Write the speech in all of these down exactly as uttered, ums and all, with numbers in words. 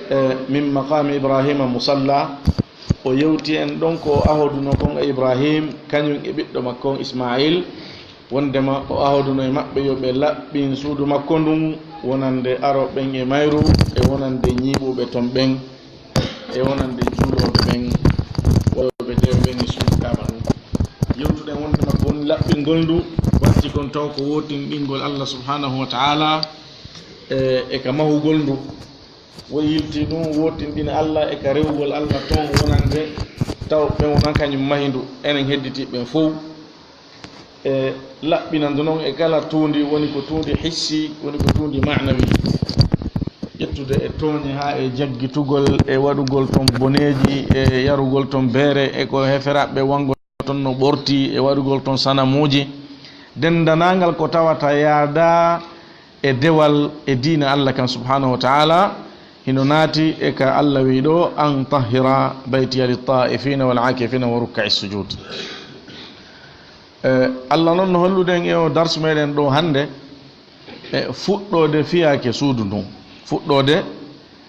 E, min maqami Ibrahima musalla, o yewti en ɗon ko o ahodunoo kon e Ibrahim, kañum e ɓiɗɗo makko on Ismail, wonndema o ahodunoo e maɓɓe yo ɓe laɓɓin suudu makko ndun, wonande arooɓe ɓen e mayru, e wonande ñiiɓuɓe ton ɓen, e wonande juulooɓe ɓen, waɗooɓe dewe ɓen e suudu Kaaba ndun. Yewtuɗen wonndema ko woni laɓɓingol ndu, watti kon taw ko wootinɗingol Allah subhanahu wa ta'ala, e, e ka mahugol ndu. Wo yilti ɗum wootinɗina Allah e ka rewugol Allah ton wonande taw ɓen wonan kañum mahindu, enen hedditi ɓen fow. E laɓɓinandu non e kala tuundi, woni ko tuundi hissi, woni ko tuundi maanawi. Ƴettude e tooñe haa e jaggitugol e waɗugol ton boneeji e yarugol ton beere e ko heferaaɓe wangol ton no ɓorti e waɗugol ton sanamuuji. Denndanangal ko tawata yaada e dewal e diina Allah kan subhanahu wa ta'ala, hino naati e ka Allah wi'i ɗo, "An tahhira baytiya lit-ta'ifina wal-akifina wa rukka'i sujud." E, Allah non no holluɗen e o darsu meɗen ɗo hannde, e fuɗɗoode fiyaake suudu ndun. Fuɗɗoode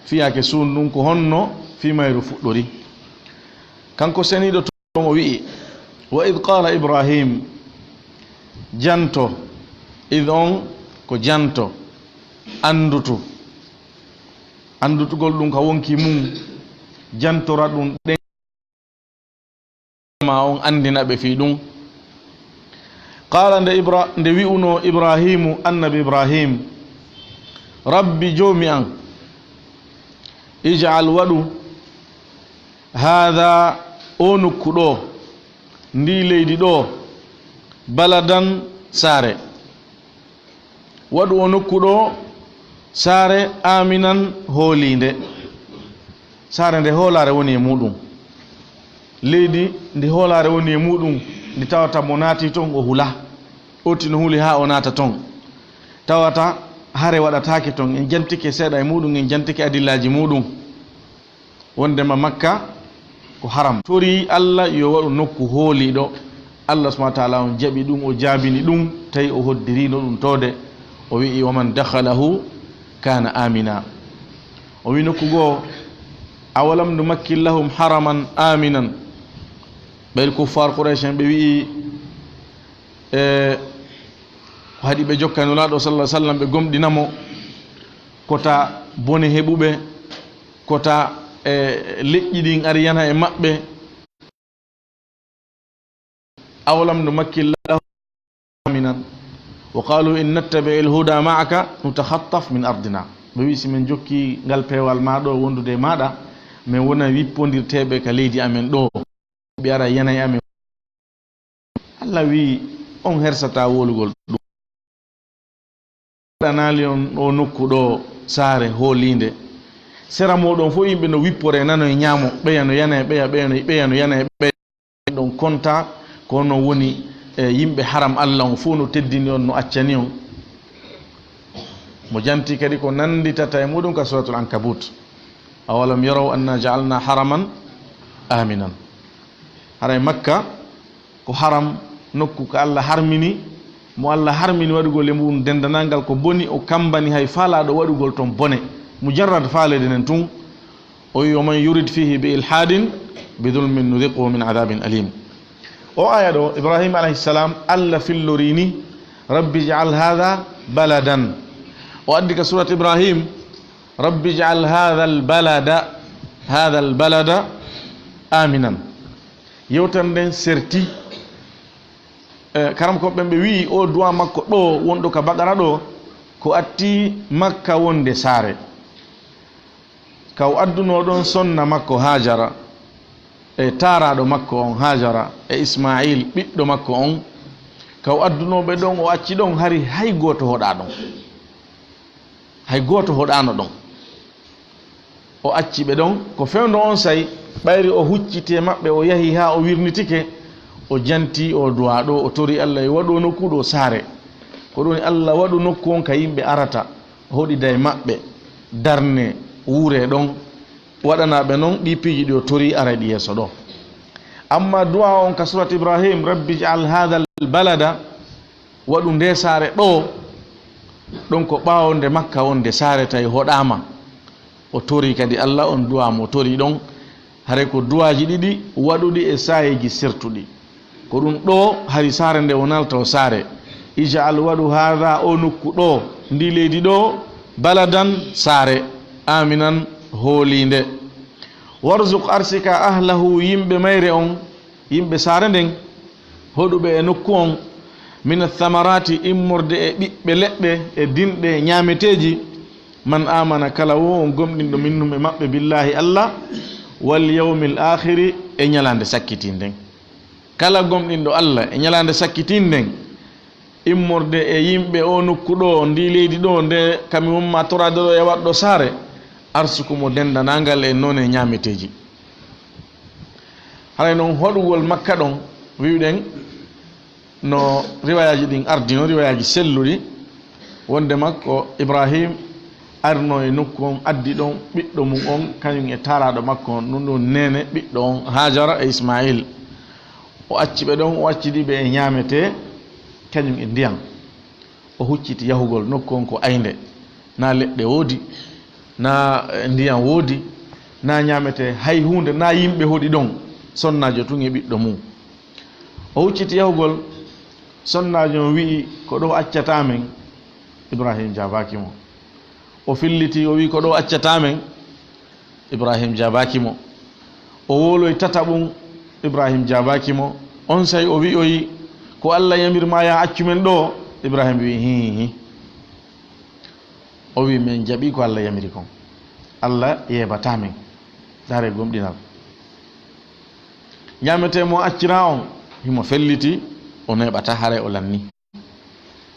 fiyaake suudu ndun ko honno fii mayru fuɗɗori. Kanko seniiɗo o wi'i, "Wa id qala Ibrahim," janto, id on ko janto, anndutu. Anndutugol ɗum ka wonki mum, jantora ɗum ɗen ma on anndina ɓe fii ɗum. Qala, nde Ibra-, nde wi'unoo Ibrahimu, annabi Ibrahim, "Rabbi, Joomi an, ij'al, waɗu, haadha, oo nokku ɗoo, ndii leydi ɗoo, baladan, saare. Waɗu oo nokku ɗoo saare, aaminan, hooliinde." Saare nde hoolaare woni e muuɗum. Leydi ndi hoolaare woni e muuɗum, ndi tawata mo naati ton o hula. Oti no huli haa o naata ton. Tawata hare waɗataake ton. En jantike seeɗa e muuɗum, en jantike adillaaji muuɗum. Wondema Makka ko haram. Tori Allah yo waɗu nokku hooliiɗo. Allah subhanahu wa ta'ala on jaɓi ɗum, o jaabini ɗum, tawi o hoddirino ɗum toode. O wi'i, "Wa man dakhalahu kana amina." O wi'i nokku goo, "Awalam numakkin lahum haraman aminan." Ɓayri kuffar Quraysh en ɓe wi'i, e, ko haɗi ɓe jokka Nulaaɗo sallallahu alaihi wasallam, ɓe gomɗina mo, kota bone heɓuɓe, kota, e, leƴƴi ɗin ari yana e maɓɓe. Awalam numakkin lahum aminan. Wa qalu in nattabi'il huda ma'aka nutakhattaf min ardina. Ɓe wi'i, si men jokki ngal peewal maa ɗo wondude e maaɗa, men wona wippondirteeɓe ka leydi amen ɗo. Ɓe ara yana e amen. Allah wi'i, on hersataa wowlugol ɗum. Waɗanaali on ɗo nokku ɗo saare hooliinde. Sera mooɗon fof yimɓe no wippore nano e ñaamo, ɓeya no yana e ɓeya, ɓeya no, ɓeya no yana e ɓeya. Ɗon konta ko onon woni, e, yimɓe haram. Allah on fof no teddini on, no accani on. Mo janti kadi ko nannditata e muɗum ka Suratul Ankabut. Awalam yaraw anna ja'alna haraman aminan. Haray Makka ko haram, nokku ko Allah harmini, mo Allah harmini waɗugol e muɗum denndanangal ko boni, o kammbani hay faalaaɗo waɗugol ton bone. Mujarrad faaleede nden tun, o wi'i, "Wa man yurid fihi bi ilhadin bi zulmin nudhiquhu min adhabin alim." O aya ɗo, Ibrahim alayhi salam, Allah fillorini, "Rabbi ij'al hadha baladan." O addi ka surat Ibrahim, "Rabbi ij'al hadha al-balada, hadha al-balada aminan." Yewtere nden serti. E, karamkooɓe ɓen ɓe wi'i, o du'a makko ɗo, wonɗo ka Baqara ɗo, ko atti Makka wonde saare. Ka o addunoo ɗon sonna makko Haajara, e taaraaɗo makko on Haajara, e Ismaayil, ɓiɗɗo makko on, ka o addunoo ɓe ɗon, o acci ɗon, hari hay gooto hoɗaa ɗon. Hay gooto hoɗaano ɗon. O acci ɓe ɗon. Ko fewndo on say, ɓayri o hucciti e maɓɓe, o yahi haa o wirnitike, o janti o du'a ɗo, o tori Allah, yo waɗu nokku ɗo saare. Ko ɗum woni, Allah, waɗu nokku on ka yimɓe arata, hoɗida e maɓɓe, darne, wuure ɗon, waɗana ɓe non ɗi piiji ɗi o tori aray ɗi yeeso ɗo. Amma du'a on ka surat Ibrahim, "Rabbi ij'al hadha al-balada," waɗu nde saare ɗo, ɗon ko ɓaawo nde Makka wonde saare tawi hoɗaama. O tori kadi Allah, on du'a mo tori ɗon, haray ko du'aaji ɗiɗi waɗuɗi e saayeeji sertuɗi. Ko ɗum ɗo hari saare nde o nalta o saare. Ij'al waɗu haadha o nokku ɗo, ndi leydi ɗo, baladan saare, aaminan hooliinde. Warzuq arsika ahlahu yimɓe mayre on, yimɓe saare nden, hoɗuɓe e nokku on, mina thamarati immorde e ɓiɓɓe leɗɗe e dinɗe ñaameteeji, man amana kala wo on gomɗinɗo minhum e maɓɓe billahi Allah, wal yawmil akhiri e ñalaande sakkitiinden. Kala gomɗinɗo Allah e ñalaande sakkitiinden, immorde e yimɓe o nokku ɗo, ndi leydi ɗo, nde kami wonma toraade ɗo e waɗɗo saare, arsuku mo dendanaangal e noone ñaameteeji. Haray non hoɗugol Makka ɗon, wi'uɗen no riwayaaji ɗin ardino, riwayaaji selluɗi, wonde makko Ibrahim arno e nokku on, addi ɗon ɓiɗɗo mum on, kañum e taaraaɗo makko on, ɗum ɗum neene ɓiɗɗo on, Hajara e Ismail. O acci ɓe ɗon, o accidi ɓe e ñaametee, kañum e ndiyan. O hucciti yahugol nokku on ko aynde, na leɗɗe woodi, na, eh, ndiyan woodi, na ñaametee hay huunde, na yimɓe hoɗi ɗon, sonnaajo tun e ɓiɗɗo mum. O hucciti yahugol, sonnaajo on wi'i, "Ko ɗo accataa men?" Ibrahim jaabaaki mo. O filliti, o wi'i, "Ko ɗo accataa men?" Ibrahim jaabaaki mo. O wowloyi tataɓum, Ibrahim jaabaaki mo. Onsay o wi'oyi, "Ko Allah yamir ma ya accu men ɗo?" Ibrahim wi'i, "Hii, hii." O wi'i, "Men jaɓi ko Allah yamiri kon. Allah yeebataa men." Ndaaree gomɗinal. Ñaametee mo acciraa on, himo felliti, o neeɓataa haray o lanni.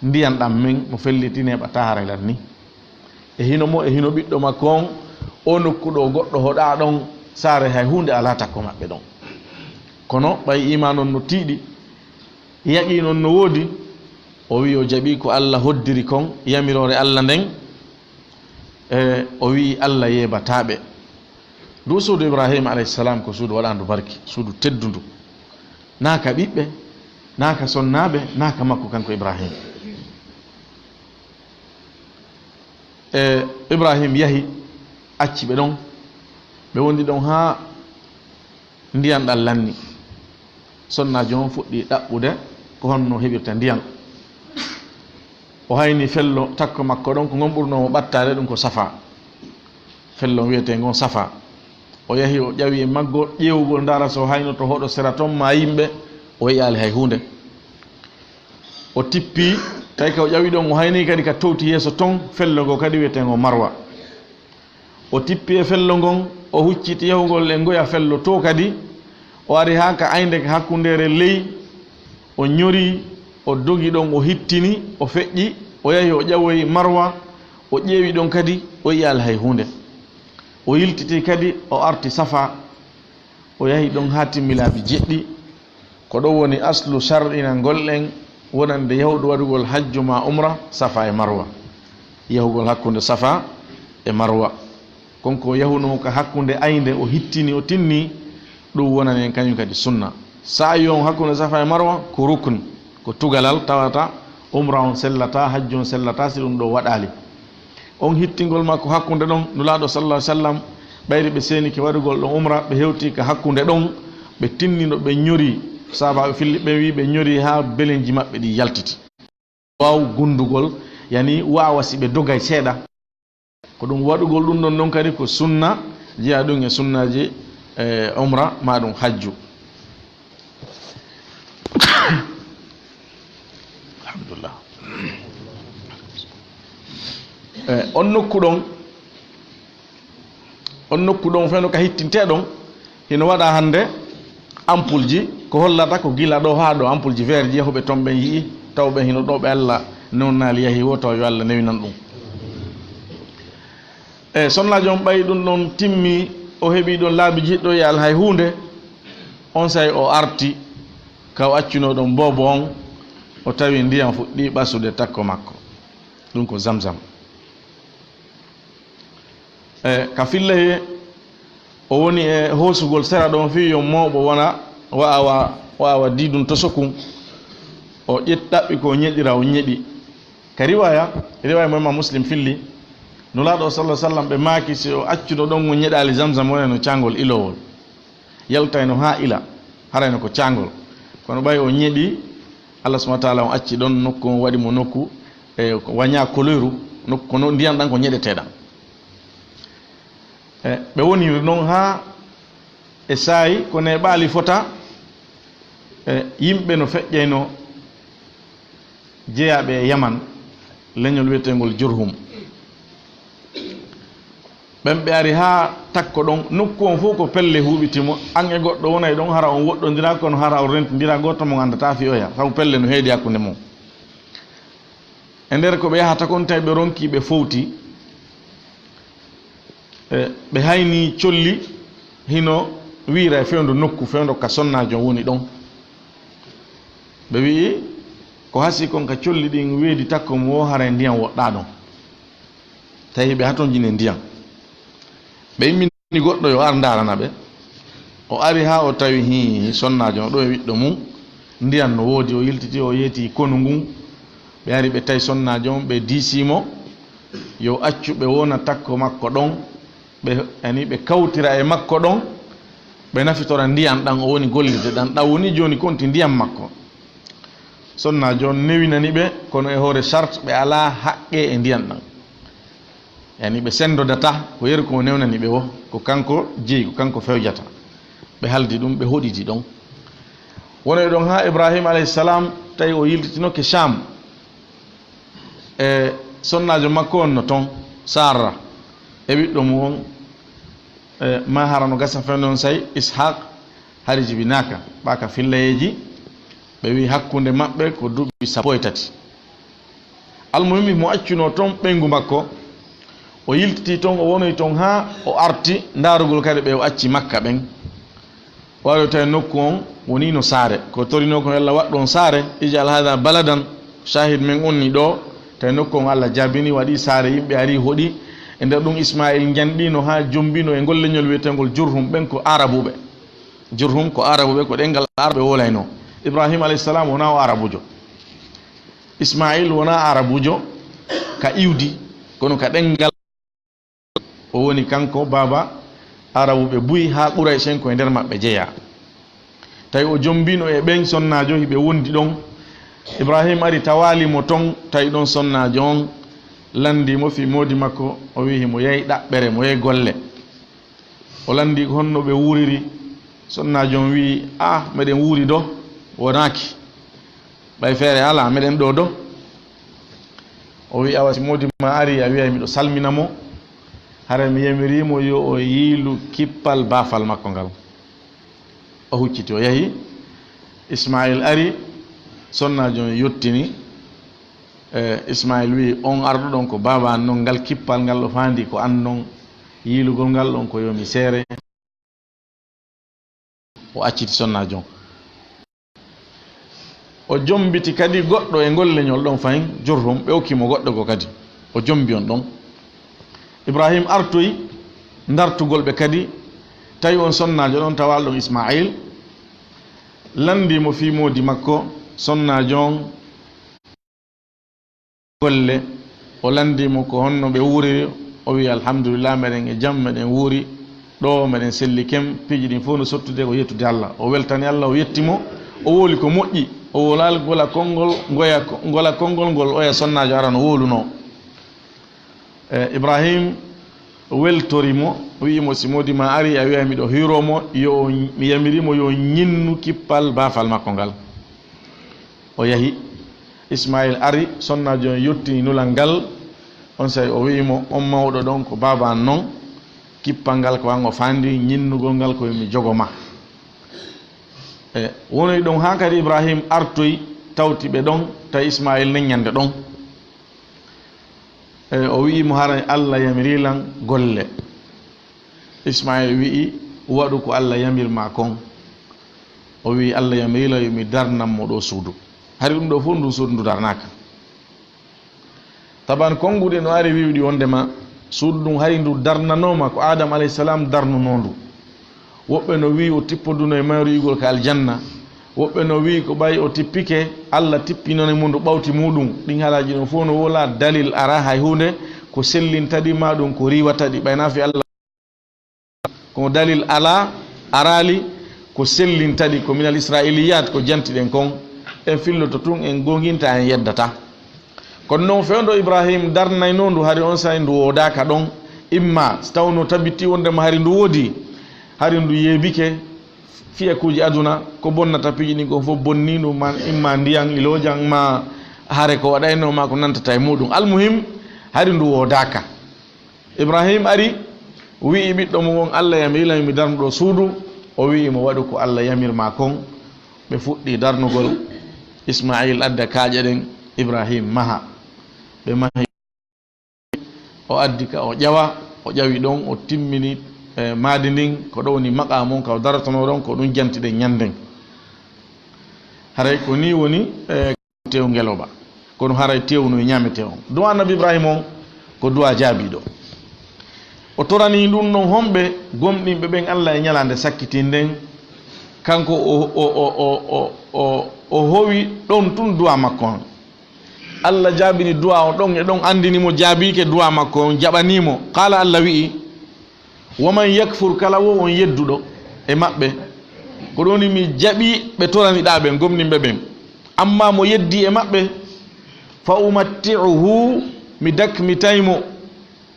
Ndiyan ɗan men mo felliti neeɓataa haray lanni. E hino mo, e hino ɓiɗɗo makko on, o nokku ɗo goɗɗo hoɗaa ɗon, saare hay huunde alaa takko maɓɓe ɗon. Kono ɓay iimaan on no tiiɗi, yaqiin on no woodi, o wi'i o jaɓii ko Allah hoddiri kon, yamiroore Allah nden, e o wi'i Allah yeebataa ɓe. Ndu suudu Ibrahim alayhi salam ko suudu waɗaandu barki, suudu teddundu. Naa ka ɓiɓɓe, naa ka sonnaaɓe, naa ka makko kanko Ibrahim. E Ibrahim yahi, acci ɓe ɗon. Ɓe wondi ɗon haa ndiyan ɗan lanni. Sonnaajo on fuɗɗi ɗaɓɓude ko honno heɓirta ndiyan. O hayni fello takko makko ɗon, ko ngon ɓurnoo mo ɓattaade, ɗum ko Safa. Fello wiyetee ngon Safa. O yahi, o ƴawi e maggo ƴeewugol, ndaara so hayno to hoɗo sera ton maa yimɓe, o yi'aali hay huunde. O tippi, tawi ka o ƴawi ɗon, o hayni kadi ka towti yeeso ton, fello ngo kadi wiyetee ngo Marwa. O tippi e fello ngon, o hucciti yahugol e ngoya fello to kadi. O ari haa ka aynde ka hakkundeere ley, o ñori, o dogi ɗon, o hittini, o feƴƴi, o yahi o ƴawoyi Marwa, o ƴeewi ɗon kadi, o yi'aali hay huunde. O yiltiti kadi, o arti Safa, o yahi ɗon haa timmi laabi jeɗɗi. Ko ɗum woni aslu shar'inangol en wonande yahuɗo waɗugol hajju maa umra Safa e Marwa. Yahugol hakkunde Safa e Marwa. Kon ko yahunoo ka hakkunde aynde, o hittini, o tinni, ɗum wonani en kañum kadi sunna. Sa'yu on hakkunde Safa e Marwa ko rukn, ko tugalal tawata umra on sellataa, hajju on sellataa si ɗum ɗo waɗaali. On hittingol makko hakkunde ɗon, Nulaaɗo sallallahu alaihi wasallam, ɓayri ɓe seenike waɗugol ɗon umra, ɓe hewti ka hakkunde ɗon, ɓe tinnino, ɓe ñori, saabaaɓe filli ɓe wi ɓe ñori haa belenji maɓɓe ɗi yaltiti. Waaw gundugol, yani waawa si ɓe dogay seeɗa. Ko ɗum waɗugol ɗum ɗon non kadi ko sunna, jeyaa ɗum e sunnaaji, e, umra, maa ɗum hajju. Alhamdulillah. E, on nokku ɗon, on nokku ɗon feno ka hittintee ɗon, hino waɗa hannde ampoule ji, ko hollata ko gila ɗo haa ɗo, ampoule ji vert ji, yahuɓe ton ɓen yi'i, taw ɓe hino ɗo ɓe Allah newnaali yahi woo, taw yo Allah newinan ɗum. E, sonnaajo on ɓayi ɗum ɗon timmi, o heɓi ɗon laabi jiɗɗo e alhay huunde, on say o arti, ka o accunoo ɗon boobo on, o tawi ndiyan fuɗɗii ɓasude takko makko. Ɗum ko Zamzam. E, ka filla he, o woni e hoosugol sera ɗon fii yo mooɓo wona, wa awa, wa awa diidun tosokun. O ƴet-, ɗaɓɓi ko o ñeɗira, o ñeɗi. Ka riwaya, riwaya mo Imam Muslim filli, Nulaaɗo o sallallahu sallam ɓe maaki si o accuno ɗon o ñeɗaali Zamzam wonay no caangol ilowol. Yaltayno haa ila, harayno ko caangol. Kono ɓay o ñeɗi, Allah subhanahu wa taala on acci ɗon nokku on waɗi mo nokku e waña koloyru, nokku kono ndiyan ɗan ko ñeɗeteɗan. E, ɓe woniri non haa e saayi ko neeɓaali fota, e, yimɓe no feƴƴayno jeyaaɓe e Yaman, leñol wiyeteengol Jurhum. Ɓen ɓe ari haa takko ɗon, nokku on fof ko pelle huuɓiti mo, an e goɗɗo wonay ɗon, hara on woɗɗondira, kono hara on rentindira, gooto mon anndataa fiyoya, sabu pelle no heedi hakkunde mon. E nder ko ɓe yahata kon, tawi ɓe ronki, ɓe fowti, e, ɓe hayni colli hino wiira e fewndo nokku, fewndo ka sonnaajo woni ɗon. Ɓe wi'i, ko hasi kon ka colli ɗin weedi takko mo wo, haray ndiyan woɗɗaa ɗon. Tawi ɓe hatonjini ndiyan. Ɓe immini goɗɗo yo ar ndaarana ɓe. O ari haa o tawi hii sonnaajo on ɗo e wiɗɗo mum. Ndiyan no woodi, o yiltiti, o yeeti konu ngun. Ɓe ari ɓe tawi sonnaajo on, ɓe diisii mo. Yo accu ɓe wona takko makko ɗon. Ɓe, yani ɓe kawtira e makko ɗon. Ɓe nafitora ndiyan ɗan o woni gollirde ɗan. Ɗan woni jooni konti ndiyan makko. Sonnaajo on newinani ɓe, kono e hoore charte ɓe alaa haqqe e ndiyan ɗan. Yani ɓe senndodata, ko yeru ko o newnani ɓe o, ko kanko jeyi, ko kanko fewjata. Ɓe haldi ɗum, ɓe hoɗidi ɗon. Wonoy ɗon haa Ibrahim alayhi salam, tawi o yiltitinoke Sham. E sonnaajo makko on no ton, Sarra, e ɓiɗɗo mum on, e ma hara no gasa fewndo on say, Ishaq, hari jibinaaka, ɓa ka fillayeeji, ɓe wi'i hakkunde maɓɓe ko duuɓi sappo e tati. Almuhimmi, mo accuno ton ɓeyngu makko, o yiltiti ton, o wonoy ton haa o arti ndaarugol kadi ɓe o acci Makka ɓen. O ari o tawi nokku on woni no saare. Ko torino ko yo Allah waɗ ɗon saare, ij'al hadha baladan, shahid men on ni ɗo, tawi nokku on Allah jaabini, waɗi saare, yimɓe ari hoɗi. E nder ɗum Ismail njanɗino haa jombino e ngol leñol wiyeteengol Jurhum, ɓen ko Arabuɓe. Jurhum ko Arabuɓe, ko ɗenngal Araɓe wolaynoo. Ibrahim alayhi salam wonaa o Arabujo. Ismail wonaa Arabujo ka iwdi, kono ka ɗenngal o woni kanko baaba Arabuɓe buy haa Quraysh en ko e nder maɓɓe jeyaa. Tawi o jombino e ɓen sonnaajo hiɓe wondi ɗon. Ibrahim ari tawaali mo ton, tawi ɗon sonnaajo on lanndii mo fii moodi makko, o wi'i himo yahi ɗaɓɓere, mo yahi golle. O lanndii ko honno ɓe wuuriri. Sonnaajo on wi'i, "Ah, meɗen wuuri do, wonaaki. Ɓay feere alaa, meɗen ɗo do." O wi'i, "Awa si moodi ma ari, a wi'ay miɗo salmina mo. Hara mi yamirii mo yo o yiilu kippal baafal makko ngal." O hucciti, o yahi. Ismail ari, sonnaajo on yottini. E, Ismail wi'i, "On arɗo ɗon ko baaba an non, ngal kippal ngal ɗo faandi ko an non, yiilugol ngal ɗon ko yo mi seere." O acciti sonnaajo on. O jombiti kadi goɗɗo e ngol leñol ɗon fahin, Jurhum, ɓe okki mo goɗɗo goo kadi. O jombi on ɗon. Ibrahim artoyi ndartugol ɓe kadi, tawi on sonnaajo ɗon tawaali ɗon Ismail, lanndii mo fii moodi makko, sonnaajo on golle, o lanndii mo ko honno ɓe wuuriri, o wi'i, "Alhamdulillah, meɗen e jam, meɗen wuuri ɗo, meɗen selli kem, piiji ɗin fof no sottude ko yettude Allah." O weltani Allah, o yetti mo, o wowli ko moƴƴi, o wowlaali ngola konngol, ngoya, ngola konngol ngol oya sonnaajo arano wowlunoo. E, Ibrahim weltori mo, wi'i mo, "Si moodi ma ari, a wi'ay miɗo hiiroo mo, yo o, mi yamiri mo yo ñinnu kippal baafal makko ngal." O yahi. Ismail ari, sonnaajo on yottini nulal ngal. Onsay o wi'i mo, "On mawɗo ɗon ko baaba an non, kippal ngal ko an o faandi, ñinnugol ngal ko yo mi jogo ma." E, wonoy ɗon haa kadi Ibrahim artoy, tawti ɓe ɗon, tawi Ismail nen ñande ɗon. E, o wi'i mo, "Haray Allah yamirii lan golle." Ismail wi'i, "Waɗu ko Allah yamir ma kon." O wi'i, "Allah yamirii lan yo mi darnan mo ɗo suudu." Hari ɗum ɗo fof ndu suudu ndu darnaaka. Taban konnguɗi no ari wi'uɗi wondema suudu ndun hari ndu darnanooma ko Adam alayhi salam darnunoo ndu. Woɓɓe no wi'i o tippoduno e mayru igol ka aljanna. Woɓɓe no wi'i ko ɓay o tippike, Allah tippinani mo ndu ɓawti muɗum. Ɗin haalaaji ɗin fof no wolaa dalil, araa hay huunde. ko sellinta ɗi, maa ɗum ko riiwata ɗi, ɓay nafi Allah. Ko dalil alaa, araali, ko sellinta ɗi, ko minal israiliyat, ko jantiɗen kon. En filloto tun, en goonginta, en yeddata. Kono non fewndo Ibrahim darnaynoo ndu, hari on saa'i ndu woodaaka ɗon. Imma si tawno tabitii wondema hari ndu woodi, hari ndu yeebike fiyakuuji aduna, ko bonnata piiji ɗin kon fof bonnii ndu, ma imma ndiyan iloojan, ma hare ko waɗaynoo, ma ko nantata e muɗum. Almuhim, hari ndu woodaaka. Ibrahim ari, wi'i ɓiɗɗo mum on, "Allah yami, ilami mi darnuɗo suudu." O wi'i mo, "Waɗu ko Allah yamir ma kon." Ɓe fuɗɗi darnugol Ismail, adda kaaƴe ɗen, Ibrahim maha. Ɓe mahi, o addi ka, o ƴawa, o ƴawi ɗon, o timmini, eh, maadi ndin, ko ɗo woni maqaam on, ka o darotono ɗon, ko ɗum jantiɗen ñanden. Haray ko ni woni, eh, tew ngeloba. Kono haray tew no e ñametee on. Du'a Annabi Ibrahim on, ko du'a jaabiiɗo. O torani ɗum non homɓe gomɗinɓe ɓen Allah e ñalaande sakkitinden. Kanko o, o, o, o, o, o, o howi ɗon tun du'a makko on. Allah jaabini du'a on ɗon e ɗon, andini mo jaabiike du'a makko on, jaɓani mo. Qaala, Allah wi'i, "Wa man yakfur," kala wo on yedduɗo e maɓɓe. Ko ɗum woni mi jaɓi ɓe toraniɗaa ɓen, gomɗinɓe ɓen. Amma mo yeddi e maɓɓe, "fa umatti'uhu," mi dakmitay mo.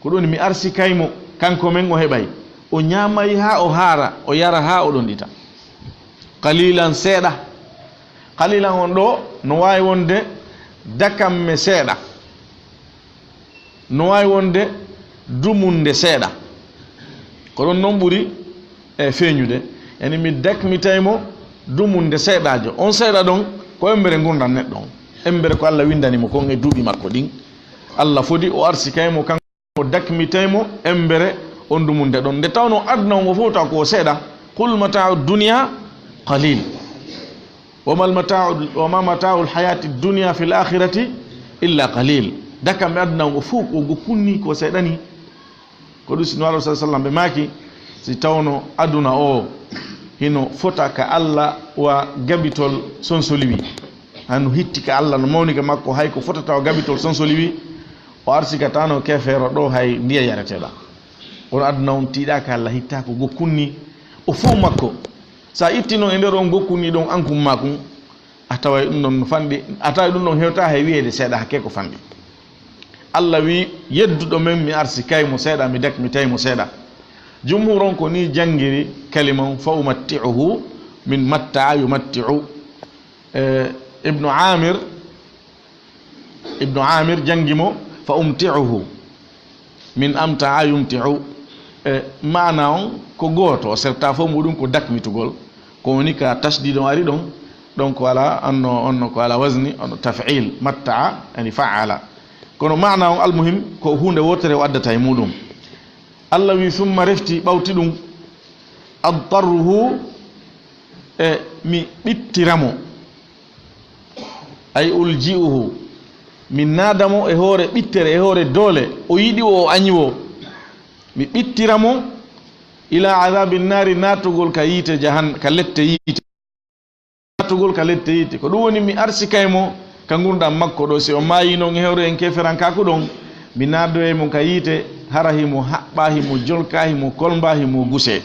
Ko ɗum woni mi arsikay mo, kanko men o heɓay. O ñaamay haa o haara, o yara haa o ɗonɗita. Qalilan, seeɗa. Qalilan on ɗo no waawi wonde dakamme seeɗa. No waawi wonde dumunde seeɗa. Ko ɗon non ɓuri, e, feeñude. Yani mi dakmitay mo dumunde seeɗaajo. On seeɗa ɗon ko embere ngurndan neɗɗo on. Embere ko Allah windani mo kon e duuɓi makko ɗin. Allah fodi o arsikay mo kanko, o dakmitay mo embere on dumunde ɗon. Nde tawno aduna on o fof taw ko seeɗa. "Qul mata'u dunya qalil." "Wa mal mata'u, wa ma mata'ul hayati dunya fil akhirati illa qalil." Dakam e aduna o fof ko go kunni, ko seeɗani. Ko ɗum si Nulaaɗo sallallahu alaihi wasallam ɓe maaki, si tawno aduna o hino fota ka Allah wa gabitol sonsoliwi. Hano hitti ka Allah, no mawni ka makko, hay ko fotata o gabitol sonsoliwi, o arsikatano kefeero ɗo hay ndiya yareteɗa. Kono aduna on tiiɗa ka Allah, hitta ko go kunni, o fof makko. Sa itti non e nder on go kunni ɗon an kun ma kun, a taway ɗum ɗon no fanɗi, a taway ɗum ɗon hewta he wiyeede seeɗa, hakke ko fanɗi. Allah wi, "Yedduɗo men, mi arsikay mo seeɗa, mi dakmitay mo seeɗa." Jumhur on ko ni jangiri kalima on, "Fa umatti'uhu," min matta'a yumatti'u. Eh, Ibnu Amir, Ibnu Amir jangi mo, "Fa umti'uhu," min amta'a yumti'u. E, maana on ko gooto, o serta fof muɗum ko dakmitugol. Ko woni ka tashdid on ari ɗon, ɗon ko ala, onno, onno ko ala wazni, onno taf'il, matta'a, yani fa'ala. Kono maana on almuhim ko huunde wootere o addata e muɗum. Allah wi, "Summa," refti, ɓawti ɗum, "adtarruhu," e mi ɓittira mo. Ay ulji'uhu, mi naada mo e hoore ɓittere, e hoore doole, o yiɗi o, o añi o. Mi ɓittira mo ila adhabi nnaari, naatugol ka yiite jahan-, ka lette yiite. Naatugol ka lette yiite. Ko ɗum woni mi arsikay mo ka ngurndan makko ɗo. Si o maayi non e hoore en keferankaaku ɗon, mi naadoyay mo ka yiite, hara himo haɓɓa, himo jolka, himo kolmba, himo gusee.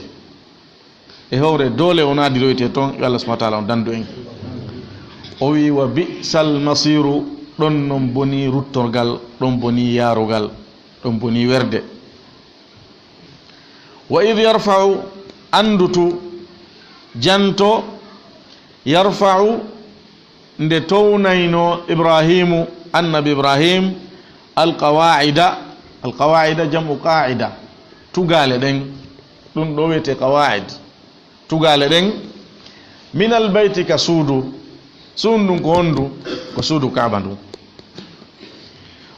E hoore doole o naadiroyte toon, yo Allah subhanahu wa taala on dandu en. O wi, "Wa bi'sal masiru," ɗon non boni ruttorgal, ɗon boni yaarugal, ɗon boni werde. "Wa id yarfa'u," anndutu, janto, "yarfa'u," nde townayno Ibrahimu, annabi Ibrahim, alqawaida, alqawaida jam'u qaida, tugaale ɗen, ɗum ɗo wiyete qawaid, tugaale ɗen, min albayti, ka suudu, suudu ndun ko hondu? Ko suudu Kaaba ndun.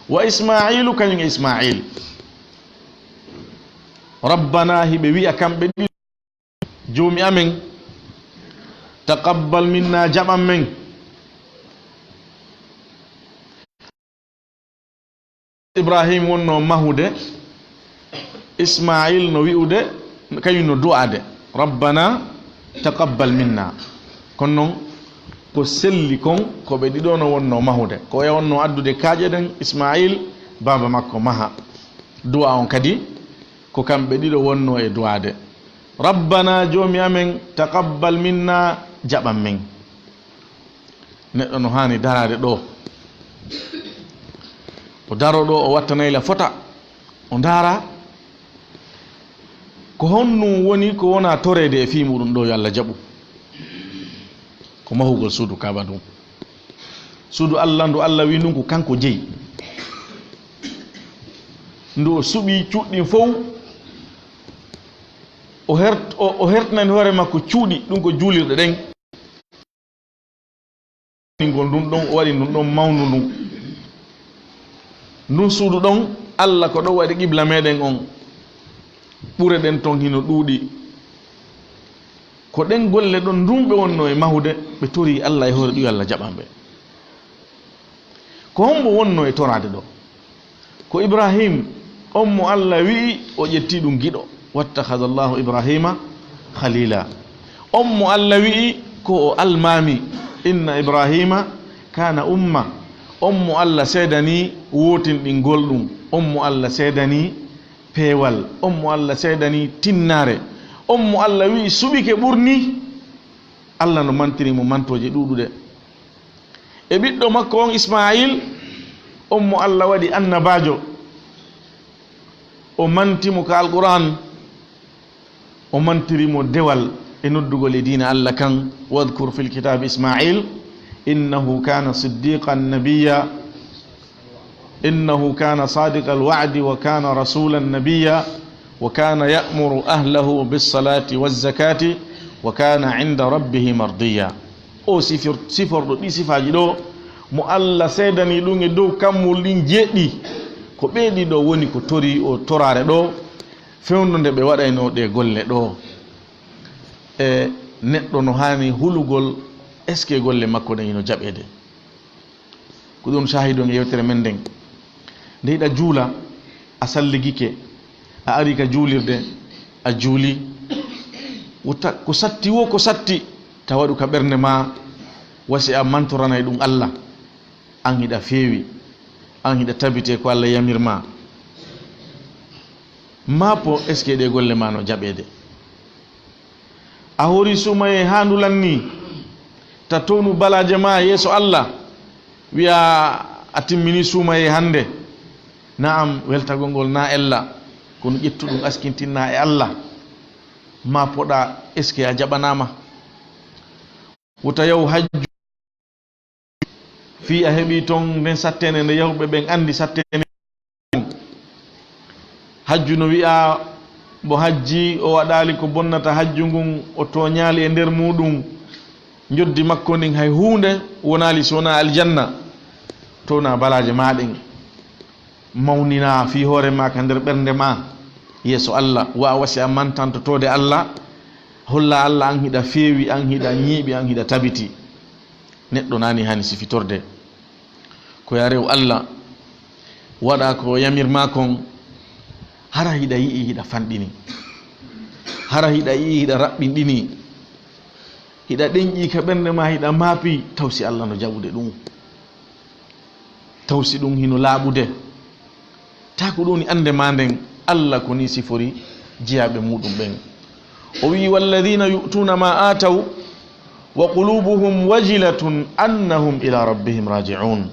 Wa Ismailu, kañum e Ismail. Rabbana, hiɓe wi'a kamɓe ɗiɗo, Joomi amen, taqabbal minna, jaɓan men. Ibrahim wonno mahude, Ismail no wi'ude, kañum no du'ade, "Rabbana taqabbal minna." Kono non, ko selli kon, ko ɓe ɗiɗo no wonno mahude. Ko oya wonno addude kaaƴe ɗen, Ismail, baaba makko maha. Du'a on kadi, ko kamɓe ɗiɗo wonno e du'aade. "Rabbana, Joomi amen, taqabbal minna, jaɓan men." Neɗɗo no haani daraade ɗo. O daro ɗo, o watta nayla fota, o ndaara. Ko honɗum woni ko wona toreede e fii muɗum ɗo yo Allah jaɓu? Ko mahugol suudu Kaaba ndun. Suudu Allah ndu Allah wi ndun ko kanko jeyi. Ndu o suɓi cuuɗi ɗin fow. O hert-, o, o hertinani hoore makko cuuɗi, ɗum ko juulirɗe ɗen. Ngol ndun ɗon, o waɗi ndun ɗon mawndu ndun. Ndun suudu ɗon, Allah ko ɗon waɗi qibla meɗen on. Ɓure ɗen ton hino ɗuuɗi. Ko ɗen golle ɗon ndun ɓe wonno e mahude, ɓe tori Allah e hoore ɗum yo Allah jaɓan ɓe. Ko hombo wonno e toraade ɗo? Ko Ibrahim, on mo Allah wi'i o ƴetti ɗum giɗo. "Wattakhadha Allahu Ibrahima khalila." On mo Allah wi'i ko o almaami, "Inna Ibrahima kana umma." On mo Allah seedani wootinɗingol ɗum. On mo Allah seedani peewal. On mo Allah seedani tinnaare. On mo Allah wi'i suɓike ɓurni. Allah no mantiri mo mantooje ɗuuɗuɗe. E ɓiɗɗo makko on Ismaayil, on mo Allah waɗi annabaajo, o manti mo ka Alqur'aan, o mantiri mo dewal e noddugol e diina Allah kan, "Wadhkur fil kitaabi Ismaayil, innahu kaana siddiqan nabiyya." "Innahu kana sadiqal wa'di wa kana rasulan nabiyya wa kana ya'muru ahlahu bis salati waz zakati wa kana 'inda rabbihi mardiyya." O sifir-, siforɗo ɗi sifaaji ɗo, mo Allah seedani ɗum e dow kammol ɗin jeeɗɗi, ko ɓee ɗiɗo woni ko tori o toraare ɗo, fewndo nde ɓe waɗayno ɗe golle ɗo. E neɗɗo no haani hulugol, est-ce que golle makko ɗen hino jaɓeede? Ko ɗum shahidun e yewtere men nden. Nde hiɗa juula, a salligike, a ari ka juulirde, a juuli. Wota ko satti wo ko satti, ta waɗu ka ɓernde ma, wasi a mantoranay ɗum Allah. An hiɗa feewi, an hiɗa tabite ko Allah yamir ma. Maapo, est-ce que ɗe golle ma no jaɓeede? A hori suumayee haa ndu lanni, ta townu balaaje ma yeeso Allah, wi'a a timmini suumayee hannde. Na'am, weltagol ngol na ella, kono ƴettu ɗum askintinna e Allah. Ma poɗa, est-ce que a jaɓanaama? Wota yahu hajju. Fii a heɓii ton nden sattene nde yawɓe ɓen anndi sattene. Hajju no wi'aa, mo hajji, o waɗaali ko bonnata hajju ngun, o tooñaali e nder muuɗum. Njoddi makko ndin hay huunde wonaali si wonaa aljanna. Townaa balaaje maa ɗen. Mawninaa fii hoore maa ka nder ɓernde maa. Yeeso Allah, wa a wasi a mantantotoode Allah. Holla Allah an hiɗa feewi, an hiɗa ñiiɓi, an hiɗa tabiti. Neɗɗo nani hani sifitorde. Ko ya rew Allah, waɗa ko yamir ma kon, hara hiɗa yi'i hiɗa fanɗini. Hara hiɗa yi'i hiɗa raɓɓinɗini. Hiɗa ɗenƴi ka ɓernde ma, hiɗa maapi, taw si Allah no jaɓude ɗum. Taw si ɗum hino laaɓude. Ta ko ɗum woni annde ma nden, Allah ko ni sifori jiyaaɓe muɗum ɓen. O wi'i, "Walladhina yu'tuna ma ataw wa qulubuhum wajilatun annahum ila rabbihim raji'un."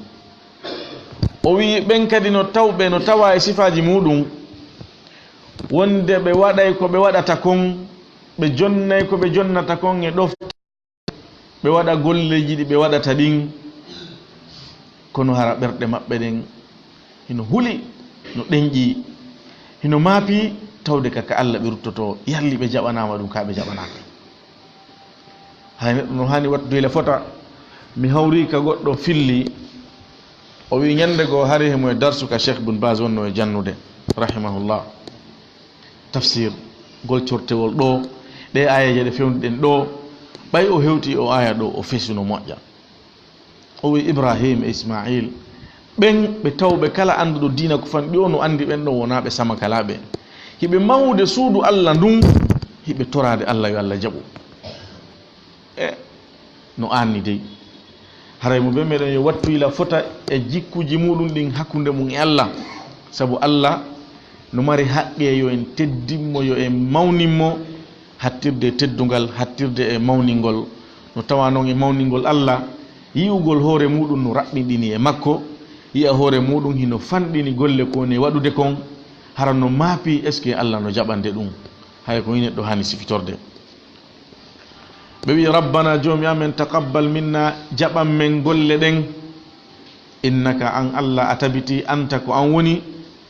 O wi'i, ɓen kadi no tawɓe, no tawa e sifaaji muɗum, wonde ɓe waɗay ko ɓe waɗata kon, ɓe jonnay ko ɓe jonnata kon e ɗofta. Ɓe waɗa golleeji ɗi ɓe waɗata ɗin, kono hara ɓerɗe maɓɓe ɗen hino huli, no ɗenƴi, hino maapi, tawde ka, ka Allah ɓe ruttoto, yalli ɓe jaɓanaama ɗum, ka ɓe jaɓanaaka. Hay neɗɗo no haani wattude le fota, mi hawri ka goɗɗo filli, o wi ñande goo hari himo e darsu ka Cheikh Bun Baz wonno e jannude, rahimahullah. Tafsir, gol cortewol ɗo, ɗe aayeeje ɗe fewndo ɗen ɗo, ɓay o hewti o aaya ɗo, o fesuno moƴƴa. O wi Ibrahim e Ismail, ɓen ɓe tawɓe kala annduɗo diina ko fanɗi o no anndi ɓen ɗon wonaa ɓe samakalaaɓe. Hiɓe mahude suudu Allah ndun, hiɓe toraade Allah yo Allah jaɓu. E no anni dey. Haray mo be meɗen yo wattu yila fota e jikkuji muɗum ɗin hakkunde mum e Allah. Sabu Allah No mari haqqe yo en teddin mo, yo en mawnin mo, hattirde e teddungal, hattirde e mawningol. No tawa noon e mawningol Allah, yi'ugol hoore muuɗum no raɓɓinɗini e makko, yi'a hoore muuɗum hino fanɗini golle ko woni e waɗude kon, hara no maapii, est-ce que Allah no jaɓande ɗum? Haya ko neɗɗo haani sifitorde. Ɓe wi'i, "Rabbana, Joomi amen, taqabbal minna, jaɓan men golle ɗen. Innaka, an Allah, a tabiti, anta, ko an woni,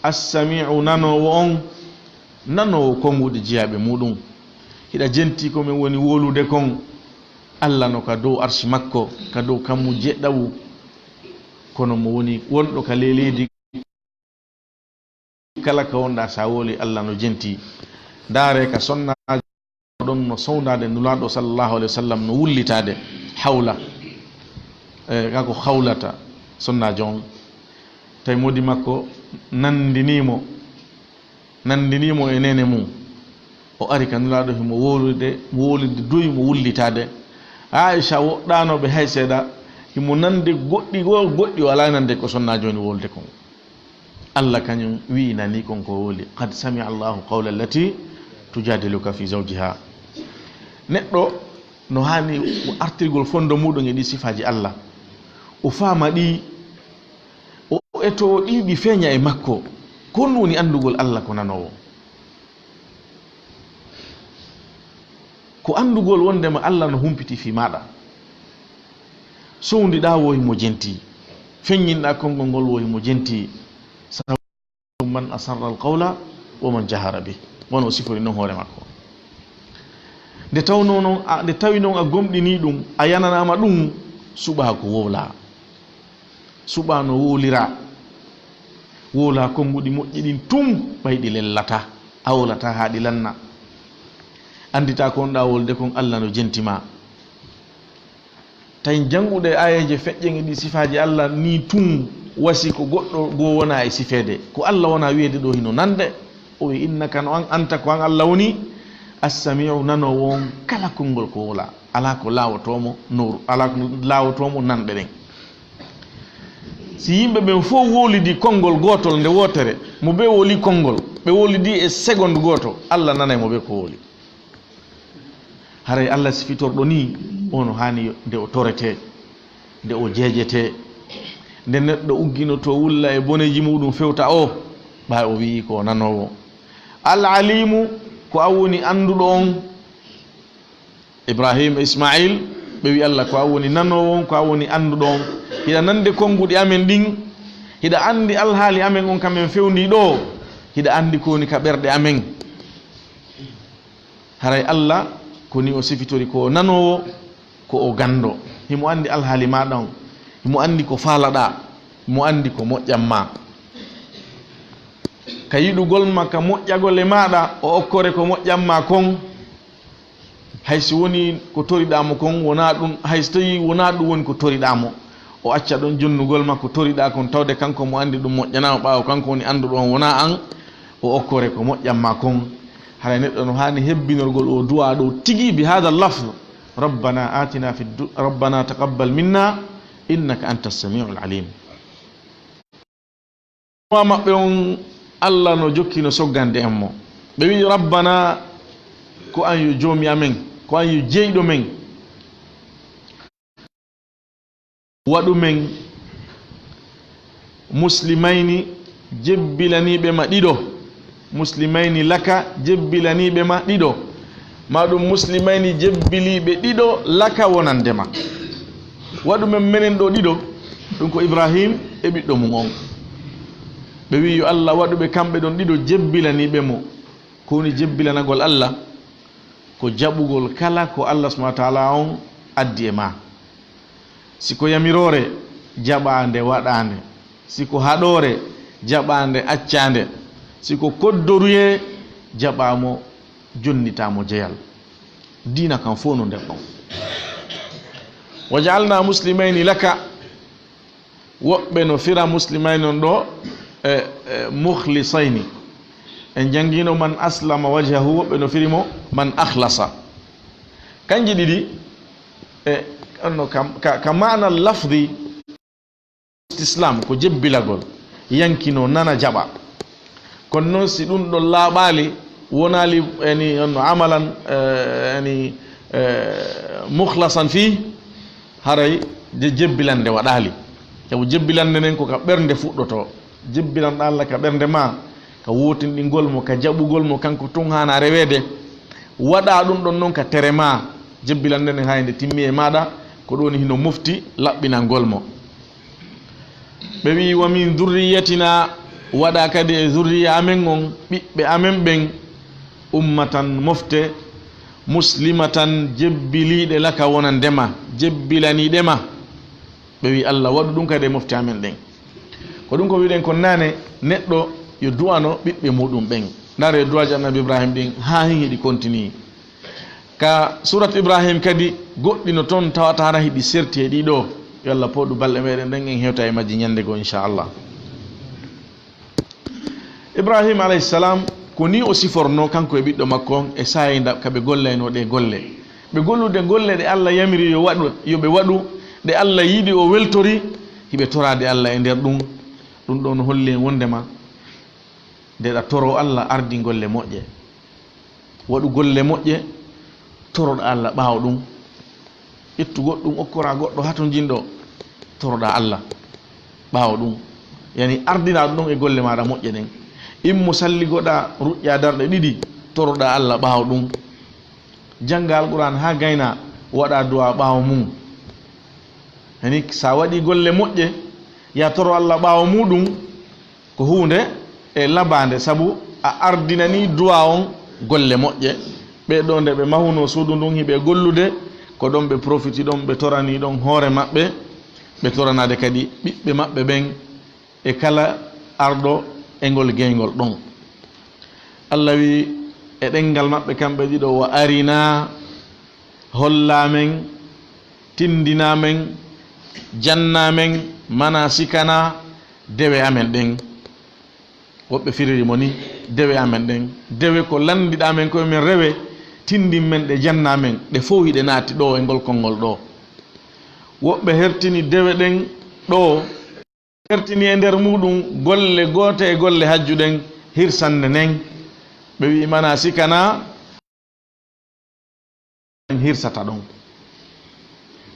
as-sami'u, nanoowo on, nanoowo konnguɗi jiyaaɓe muuɗum." Hiɗa jentii ko men woni wowlude kon. Allah no ka dow arshi makko, ka dow kammu jeɗɗawu, kono mo woni wonɗo ka ley leydi kala ka wonɗaa, sa wowlii, Allah no jentii. Ndaaree ka sonnaajo ɗon no sowndaade Nulaaɗo sallallahu alayhi wa sallam, no wullitaade hawla, e, ka ko hawlata sonnaajo on. Tawi moodi makko nanndinii mo, nanndinii mo e neene mum. O ari ka Nulaaɗo, himo wowlude, wowlude doy mo wullitaade. Aisha woɗɗaano ɓe hay seeɗa, himo nande goɗɗi, wo-, goɗɗi o alaa nande ko sonnaajo woni wowlude kon. Allah kañum wi'i nanii kon ko wowli, "Qad sami'a Allahu qawla allati tujadiluka fi zawjiha." Neɗɗo no haani o artirgol fondo muuɗum e ɗi sifaaji Allah. O faama ɗi, o etoo ɗi, ɗi feeña e makko. Ko honɗum woni anndugol Allah ko nanoowo? Ko anndugol wonndema Allah no humpiti fii maaɗa. Sowndiɗaa wo himo jentii. Feññinɗaa konngol ngol wo himo jentii. Sabu man asarra al-qawla wa man jahara bih. Wano o sifori non hoore makko. Nde tawnoo non a, nde tawi non a gomɗinii ɗum, a yananaama ɗum, suɓaa ko wowlaa. Suɓaa no wowliraa. Wowlaa konnguɗi moƴƴi ɗin tun, ɓay ɗi lellataa. A wowlataa haa ɗi lanna. Annditaa ko wonɗaa wowlude kon, Allah no jenti ma. Tawi jannguɗe aayeeje feƴƴen e ɗi sifaaji Allah nii tun, wasi ko goɗɗo goo wonaa e sifeede. Ko Allah wonaa wiyeede ɗoo hino nande. O wi'i, "Innaka, no an, anta, ko an Allah woni, as-sami'u, nanoowo on kala konngol ko wowlaa." Alaa ko laawotoo mo nooru, alaa ko laawotoo mo nanɗe ɗen. Si yimɓe ɓen fow wowlidii konngol gootol nde wootere, mo bee wowli konngol, ɓe wowlidii e seconde gooto, Allah nanay mo bee ko wowli. Haray Allah sifitorɗo nii, o no haani yo, nde o toretee, nde o jeejetee, nde neɗɗo ugginotoo wulla e boneeji muuɗum fewta o, ɓay o wi'i ko o nanoowo. Al-Aliimu, ko an woni annduɗo on. Ibrahim e Ismail, ɓe wi'i Allah, ko an woni nanoowo on, ko an woni annduɗo on. Hiɗa nande konnguɗi amen ɗin, hiɗa anndi alhaali amen on ka men fewndii ɗoo, hiɗa anndi ko woni ka ɓerɗe amen. Haray Allah, ko ni o sifitori, ko o nanoowo, ko o ganndo. Himo anndi alhaali maaɗa on, himo anndi ko faalaɗaa, himo anndi ko moƴƴan ma. Ka yiɗugol ma, ka moƴƴagol e maaɗa, o okkore ko moƴƴan ma kon. Hay si wonii ko toriɗaa mo kon, wonaa ɗum, hay si tawii wonaa ɗum woni ko toriɗaa mo, o acca ɗon jonnugol ma ko toriɗaa kon, tawde kanko mo anndi ɗum moƴƴanaa mo, ɓaawo kanko woni annduɗo on, wonaa an, o okkore ko moƴƴan ma kon. Haray neɗɗo no haani hebbinorgol o du'aa ɗoo tigi bi haadha lafz, "Rabbana atina fid du-, Rabbana taqabbal minna innaka anta samiul alim." Wa maɓɓe on, Allah no jokki no soggande en mo. Ɓe wi'i, "Rabbana, ko an yo Joomi amen, ko an yo Jeyɗo men. Waɗu men muslimayni jebbilaniiɓe ma ɗiɗo." Muslimayni laka, jebbilaniiɓe ma ɗiɗo. Maa ɗum muslimayni jebbiliiɓe ɗiɗo laka wonande ma. Waɗu men menen ɗoo ɗiɗo, ɗum ko Ibrahim e ɓiɗɗo mum on. Ɓe wi'i yo Allah waɗu ɓe kamɓe ɗon ɗiɗo jebbilaniiɓe mo. Ko woni jebbilanagol Allah? Ko jaɓugol kala ko Allah subhanahu wa ta'ala on addi e ma. Si ko yamiroore, jaɓaa nde, waɗaa nde. Si ko haɗoore, jaɓaa nde, accaa nde. Si ko koddoruyee, jaɓaa mo, jonnitaa mo jeyal. Diina kan fow no nder ɗon. "Waj'alna muslimayni laka." Woɓɓe no fira muslimayni on ɗoo, e, e, mukhlisayni. En janngino man aslama wajhahu, woɓɓe no firi mo man akhlasa. Kanji ɗiɗi, e, on no kam, ka, ka maana lafdi, islam ko jebbilagol, yankinoo, nana, jaɓa. Kono noon, si ɗum ɗon laaɓaali, wonaali, yani, on amalan, eh, yani, eh, mukhlasan fii, haray je-, jebbilande waɗaali. Sabu jebbilande nden ko ka ɓernde fuɗɗotoo. Jebbilanɗaa Allah ka ɓernde maa, ka wootinɗingol mo, ka jaɓugol mo, kanko tun haanaa reweede. Waɗaa ɗum ɗon noon ka tere maa, jebbilande nden hay nde timmi e maaɗa, ko ɗum woni hino mofti laɓɓinangol mo. Ɓe wi'i, "Wa min dhurriyyatina," waɗa kadi e zurriya amen on, ɓiɓɓe amen ɓen, "ummatan," mofte, "muslimatan," jebbiliiɗe, "laka," wonande ma, jebbilaniiɗe ma. Ɓe wi'i, "Allah, waɗu ɗum kadi e mofte amen ɗen." Ko ɗum ko wi'uɗen kon naane, neɗɗo yo du'ano ɓiɓɓe muuɗum ɓen. Ndaaree du'aaji Annabi Ibrahim ɗin, haa hin hiɗi kontinii. Ka surat Ibrahim kadi, goɗɗi no ton tawata hara hiɗi serti e ɗiɗo. Yo Allah pooɗu balɗe meɗen ɗen, en hewta e majji ñande goo, inchallah. Ibrahim alayhi salam, ko ni o siforno kanko e ɓiɗɗo makko on e saa'i nda ka ɓe gollayno ɗe golle. Ɓe gollude golle ɗe Allah yamiri yo waɗu, yo ɓe waɗu, ɗe Allah yiɗi o weltori, hiɓe toraade Allah e nder ɗum. Ɗum ɗon holli en wondema nde ɗa toro Allah, ardi golle moƴƴe. Waɗu golle moƴƴe, toroɗaa Allah ɓaawo ɗum. Ƴettu goɗɗum, okkoraa goɗɗo hatonjinɗo, toroɗaa Allah ɓaawo ɗum. Yani, ardinaa ɗum ɗon e golle maaɗa moƴƴe ɗen. Immo salligoɗaa, ruƴƴaa darɗe ɗiɗi, toroɗaa Allah ɓaawo ɗum. Janngaa Alqur'aan haa gaynaa, waɗaa du'aa ɓaawo mum. Yani, so a waɗii golle moƴƴe, yaa toro Allah ɓaawo muuɗum, ko huunde e labaande, sabu a ardinanii duwaa on golle moƴƴe. Ɓee ɗoo, nde ɓe mahunoo suudu ndun, hiɓe gollude, ko ɗon ɓe profiti ɗon, ɓe toranii ɗon hoore maɓɓe, ɓe toranaade kadi ɓiɓɓe maɓɓe ɓen e kala arɗo e ngol geyngol ɗon. Allah wi'i e ɗenngal maɓɓe kamɓe ɗiɗo, "Wa arinaa," hollaa men, tindinaa men, jannaa men, "manaasikana," dewe amen ɗen. Woɓɓe firiri mo ni, dewe amen ɗen. Dewe ko lanndiɗaa men ko men rewe, tindin men ɗe, jannaa men, ɗe fow hiɗe naati ɗoo e ngol konngol ɗoo. Woɓɓe hertini dewe ɗen ɗoo, hertini e nder muuɗum golle goote e golle hajju ɗen, hirsannde nden. Ɓe wi'i, "Manaasikana," en hirsata ɗon.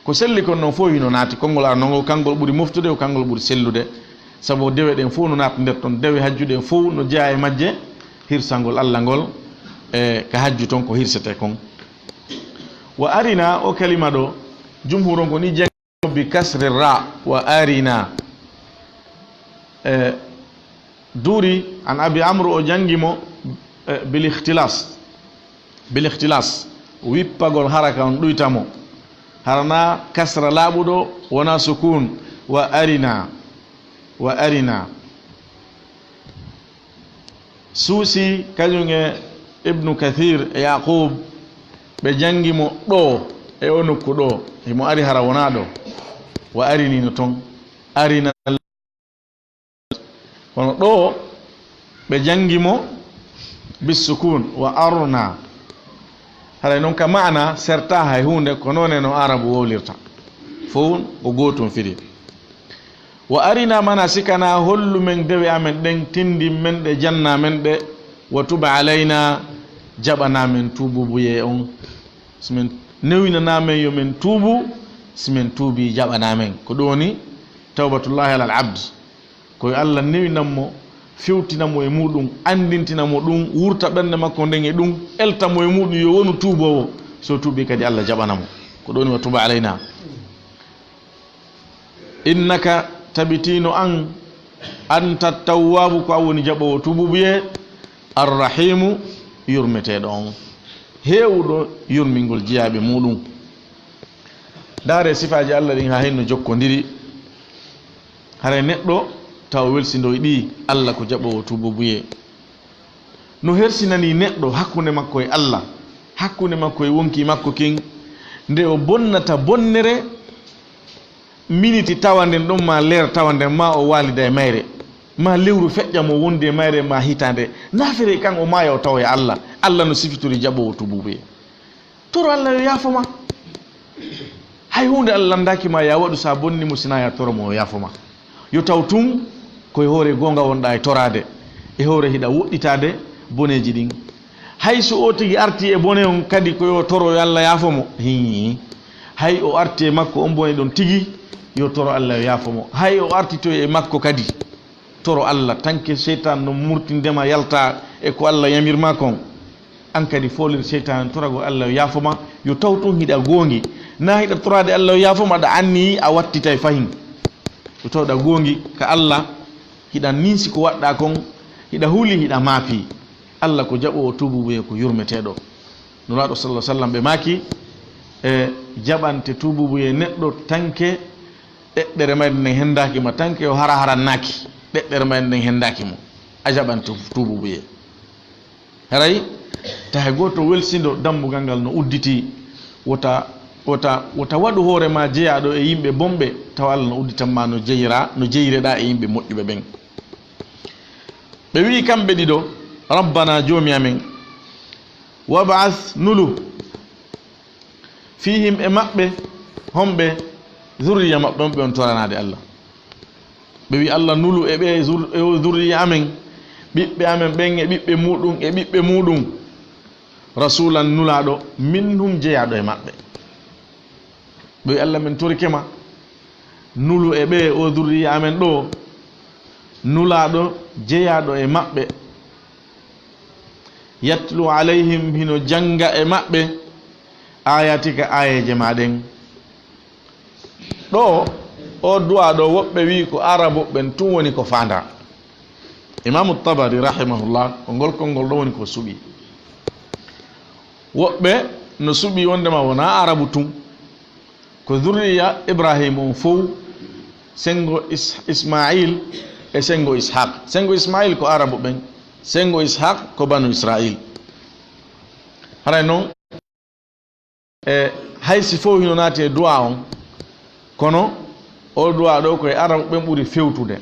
Ko selli kon non fow hino naati. Konngol arano ngol, kanngol ɓuri moftude, ko kanngol ɓuri sellude. Sabu dewe ɗen fow no naata nder ton. Dewe hajju ɗen fow no jeyaa e majje, hirsangol Allah ngol, e ka hajju ton ko hirsetee kon. Wa arina, o kalima ɗoo, jumhur on ko ni jeng-, bi kasri ra, wa arina. E, Duuri, an Abi Amru, o janngi mo, e, bil ikhtilas. Bil ikhtilas. Wippagol haraka on ɗuyta mo. Hara na kasra laaɓuɗo, wona sukun. Wa arina. Wa arina. Suusi, kañum e Ibnu Kathir e Yaqub, ɓe janngi mo ɗoo, e o nokku ɗoo. Himo ari hara wonaa ɗoo. Wa arini no ton. Arina. Kono ɗoo, ɓe janngi mo bis sukun, wa arna. Haray non ka maana sertaa hay huunde, ko noon e no Aarabu wowlirta. Fow ko gootum firi. Wa arina manasikana, hollu men dewe amen ɗen, tindin men ɗe, jannaa men ɗe. Wa tub alayna, jaɓanaa men tuubuubuyee on. Si men newinanaa men yo men tuubu, si men tuubii, jaɓanaa men. Ko ɗum woni tawbatullahi alal abd. Ko yo Allah newinan mo, fewtina mo e muuɗum, anndintina mo ɗum, wurta ɓernde makko nden e ɗum, elta mo e muuɗum yo wonu tuuboowo. So tuubii kadi, Allah jaɓana mo. Ko ɗum woni wa tub alayna. Innaka, tabitino an, anta tawwaabu, ko an woni jaɓoowo tuubuubuyee, arrahiimu, yurmeteeɗo on, heewuɗo yurmingol jiyaaɓe muuɗum. Ndaaree sifaaji Allah ɗin haa hinno jokkondiri. Haray neɗɗo taw welsindoy ɗi, Allah ko jaɓoowo tuubuubuyee. No hersinani neɗɗo hakkunde makko e Allah, hakkunde makko e wonkii makko kin, nde o bonnata bonnere, miniti tawa nden ɗon, ma leer tawa nden, ma o waalida e mayre, ma lewru feƴƴa mo wondi e mayre, ma hitaande. Naafere kan o maaya o tawoya Allah. Allah no sifitori jaɓoowo tuubuubuyee. Toro Allah yo yaafo ma. Hay huunde Allah lanndaaki ma ya waɗu, sa bonni mo, sina ya toro mo o yaafo ma. Yo taw tun ko e hoore goonga wonɗaa e toraade. e hoore hiɗa woɗɗitaade boneeji ɗin. Hay so o tigi arti e bone on kadi, ko yo toro yo Allah yaafo mo. Hii. Hay o arti e makko on bone ɗon tigi, yo toro Allah yo yaafo mo. Hay o artitoy e makko kadi, toro Allah, tanke seytaan no murtindema yalta e ko Allah yamirma kon. An kadi foolir seytaan torago Allah yo yaafo ma, yo taw tun hiɗa goongi. Na hiɗa toraade Allah yo yaafo ma, aɗa anniyi a wattitay fahin. Yo taw ɗa goongi ka Allah, hiɗa ninsi ko waɗɗa kon, hiɗa huli, hiɗa maapi. Allah ko jaɓoowo tuububuye, ko yurmeteeɗo. Nulaaɗo sallallahu alaihi wasallam ɓe maaki, e jaɓante tuububuye neɗɗo tanke ɗeɗɗere mayde nden hendaaki ma, tanke o hara harannaaki, ɗeɗɗere mayde nden hendaaki mo. A jaɓante tuububuye. Haray tahe gooto welsindo dambugal ngal no udditi, wota, wota, wota waɗu hoore ma jeyaaɗo e yimɓe bonɓe, tawa Allah no udditan ma no jeyira, no jeyreɗaa e yimɓe moƴƴuɓe ɓen. Ɓe wi'i kamɓe ɗiɗo, "Rabbana, Joomi amen, wab'ath, nulu, fiihim, e maɓɓe, honɓe, zurriya maɓɓe on ɓe on toranaade Allah." Ɓe wi'i, "Allah, nulu e ɓe zur-, e o zurriya amen, ɓiɓɓe amen ɓen e ɓiɓɓe muɗum e ɓiɓɓe muɗum, rasulan, nulaaɗo, minhum, jeyaaɗo e maɓɓe." Ɓe wi'i, "Allah, min torike ma, nulu e ɓe o zurriya amen ɗo, nulaaɗo jeyaaɗo e maɓɓe, yatlu alayhim, hino jannga e maɓɓe, ayatika, aayeeje ma ɗen." Ɗo, o du'a ɗo, woɓɓe wi'i ko Arabu ɓen tun woni ko faandaa. Imaamu Tabari, rahimahullah, ko ngol konngol ɗo woni ko suɓi. Woɓɓe no suɓi wondema wonaa Arabu tun, ko zurriya Ibrahim on fow, senngo Is-, Ismail e senngo Ishaq. Senngo Ismail ko Arabu ɓen, senngo Ishaq ko Banu Israil. Haray non, e hay si fow hino naati e du'a on, kono o du'a ɗo ko e Arabu ɓen ɓuri fewtude.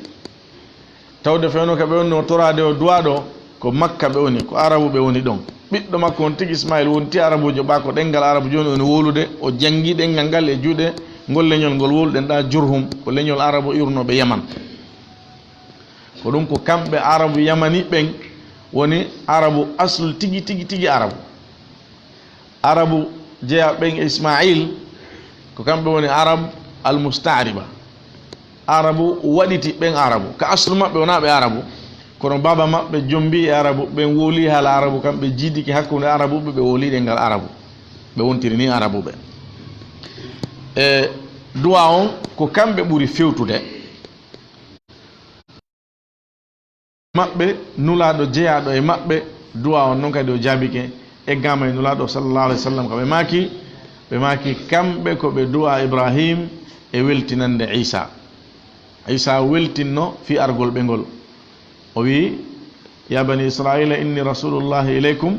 Tawde fewno ka ɓe woni o toraade o du'a ɗo, ko Makka ɓe woni, ko Arabu ɓe woni ɗon. Ɓiɗɗo makko on tigi Ismail wonti Arabuujo, ɓa ko ɗenngal Arabu jooni woni wowlude, o janngi ɗenngal ngal e juuɗe ngol leñol ngol wowluɗen ɗa Jurhum, ko leñol Arabu iwrunooɓe Yaman. Ko ɗum ko kamɓe Arabu Yamani ɓen woni Arabu aslu tigi, tigi, tigi Arabu. Arabu jeya ɓen e Ismail, ko kamɓe woni Arab al-musta'riba. Arabu waɗiti ɓen Arabu. Ka aslu maɓɓe wonaa ɓe Arabu, kono baaba maɓɓe jombi e Arabu, ɓen wowli haala Arabu, kamɓe jiidike hakkunde Arabuɓe, ɓe wowli ɗenngal Arabu. Ɓe wontiri ni Arabuɓe. E du'a on, ko kamɓe ɓuri fewtude. Maɓɓe, Nulaaɗo jeyaaɗo e maɓɓe, du'a on non kadi o jaabike, eggaama e Nulaaɗo sallallahu alaihi wasallam, ko ɓe maaki, ɓe maaki kamɓe ko ɓe du'a Ibrahim e weltinande Isa. Isa weltinno fii argol ɓe ngol. O wi'i, "Ya bani Israila, inni rasulullahi ilaykum,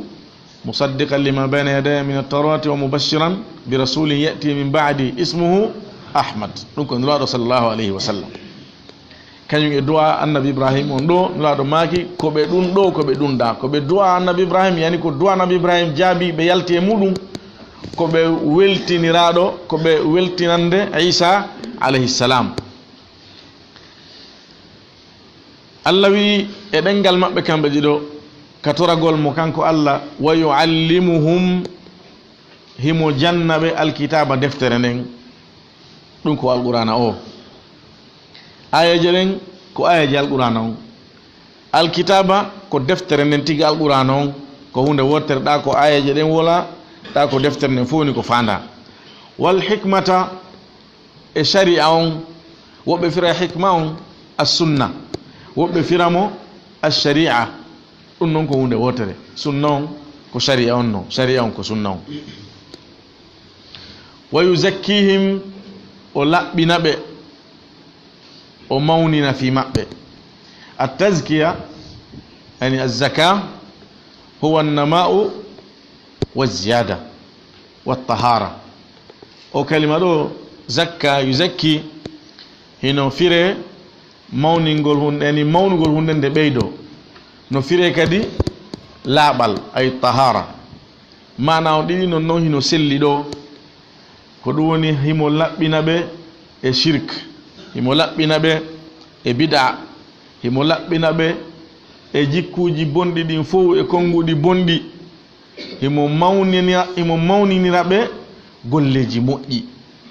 musaddiqan lima bayna yadayya min at-taurati wa mubashiran bi rasulin ya'ti min ba'di ismuhu Ahmad." Ɗum ko Nulaaɗo sallallahu alaihi wasallam. Kañum e du'a Annabi Ibrahim on ɗo, Nulaaɗo maaki, ko ɓe ɗum ɗo, ko ɓe ɗum ɗa. Ko ɓe du'a Annabi Ibrahim, yani ko du'a Annabi Ibrahim jaabi, ɓe yalti e muɗum, ko ɓe weltiniraaɗo, ko ɓe weltinande Isa alayhi salam. Allah wi'i e ɗenngal maɓɓe kamɓe ɗiɗo, ka toragol mo kanko Allah, "Wa yu'allimuhum", himo janna ɓe, "al-kitaaba", deftere nden. Ɗum ko Alqur'aana o. Aayeeje ɗen ko aayeeje Alqur'aana on. Alkitaaba ko deftere nden tigi, Alqur'aana on ko huunde wootere, ɗa ko aayeeje ɗen wola, ɗa ko deftere nden fof woni ko faandaa. Wal hikmata, e shari'a on, woɓɓe fira hikma on as-sunna, woɓɓe fira mo ash-shari'a. Ɗum non ko huunde wootere. Sunna on ko shari'a on non, shari'a on ko sunna on. Wa yuzakkihim, o laɓɓina ɓe, o mawnina fii maɓɓe. At-tazkiya, yani az-zaka, huwa an-nama'u wa ziyada wa tahara. O kalima ɗo, zakka, yuzakki, hino fire mawningol hunde, yani mawnugol hunde nde ɓeydo. No fire kadi laaɓal, ay tahara. Maana on ɗiɗi non, non hino selli ɗo. Ko ɗum woni himo laɓɓina ɓe e shirk, himo laɓɓina ɓe e bid'a, himo laɓɓina ɓe e jikkuuji bonɗi ɗin fow e konnguɗi bonɗi. Himo mawnina, himo mawninira ɓe golleeji moƴƴi.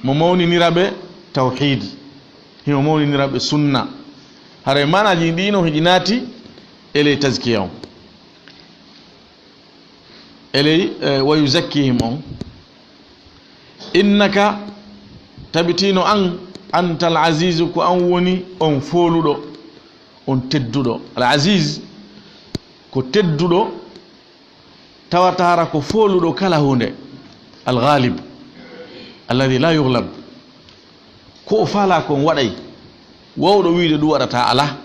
Mo mawninira ɓe tawhiid. Himo mawninira ɓe sunna. Haray maanaaji ɗin ɗiino hiɗi naati e ley tazkiya on. E ley, eh, wa yuzakkihim on. Innaka, tabitino an, antal azizu, ko an woni on fooluɗo, on tedduɗo. Al aziz ko tedduɗo, tawata hara ko fooluɗo kala huunde. Al ghalib, alladhi la yughlab. Ko o faalaa kon waɗay, wawɗo wiide ɗum waɗata alaa.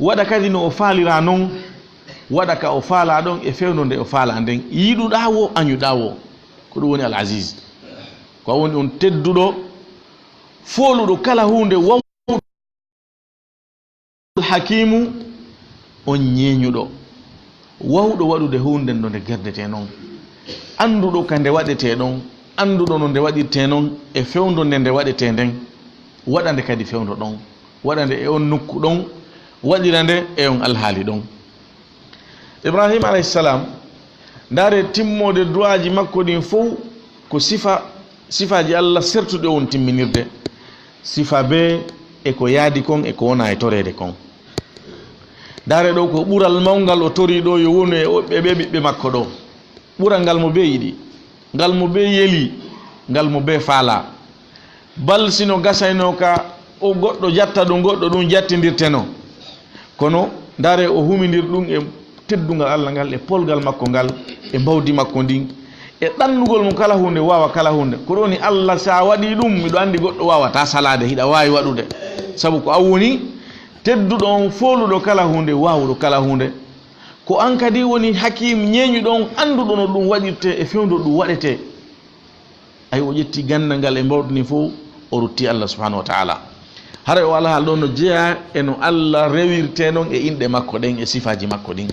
Waɗa kadi no o faalira non, waɗa ka o faalaa ɗon e fewndo nde o faalaa nden. Yiɗuɗaa wo, añuɗaa wo. Ko ɗum woni Al Aziz. Ko a woni on tedduɗo, fooluɗo kala huunde, wawɗo, Al Hakimu, on ñeeñuɗo. Wawɗo waɗude huunde no nde gerdetee non. Annduɗo ka nde waɗetee ɗon, annduɗo no nde waɗirtee non e fewndo nde nde waɗetee nden. Waɗa nde kadi fewndo ɗon. Waɗa nde e on nokku ɗon, waɗira nde e on alhaali ɗon. Ibrahima alayhi salam, ndaare timmoode du'aaji makko ɗin fow ko sifa, sifaaji Allah sertuɗi on timminirde. Sifa bee e ko yaadi kon e ko wona e toreede kon. Ndaare ɗo ko ɓural mawngal o torii ɗo yo wonu e o-, e ɓee ɓiɓɓe makko ɗo. Ɓural ngal mo bee yiɗi, ngal mo bee yeli, ngal mo bee faalaa. Bal si no gasaynoo ka o goɗɗo jatta ɗum, goɗɗo ɗum jattindirteno. Kono ndaare o humindir ɗum e teddungal Allah ngal, e polgal makko ngal, e mbawdi makko ndin, e ɗannugol mo kala huunde, waawa kala huunde. Ko ɗum woni Allah, si a waɗii ɗum, miɗo anndi goɗɗo waawataa salaade, hiɗa waawi waɗude. Sabu ko an woni tedduɗo on, fooluɗo kala huunde, waawuɗo kala huunde. Ko an kadi woni Hakim, ñeeñuɗo on, annduɗo no ɗum waɗirtee e fewndo ɗum waɗetee. Ay, o ƴetti ganndal ngal e mbawdi ndin fow, o rutti Allah subhanahu wa ta'ala. Haray o alhaali ɗon no jeyaa e no Allah rewirtee non e inɗe makko ɗen, e sifaaji makko ɗin.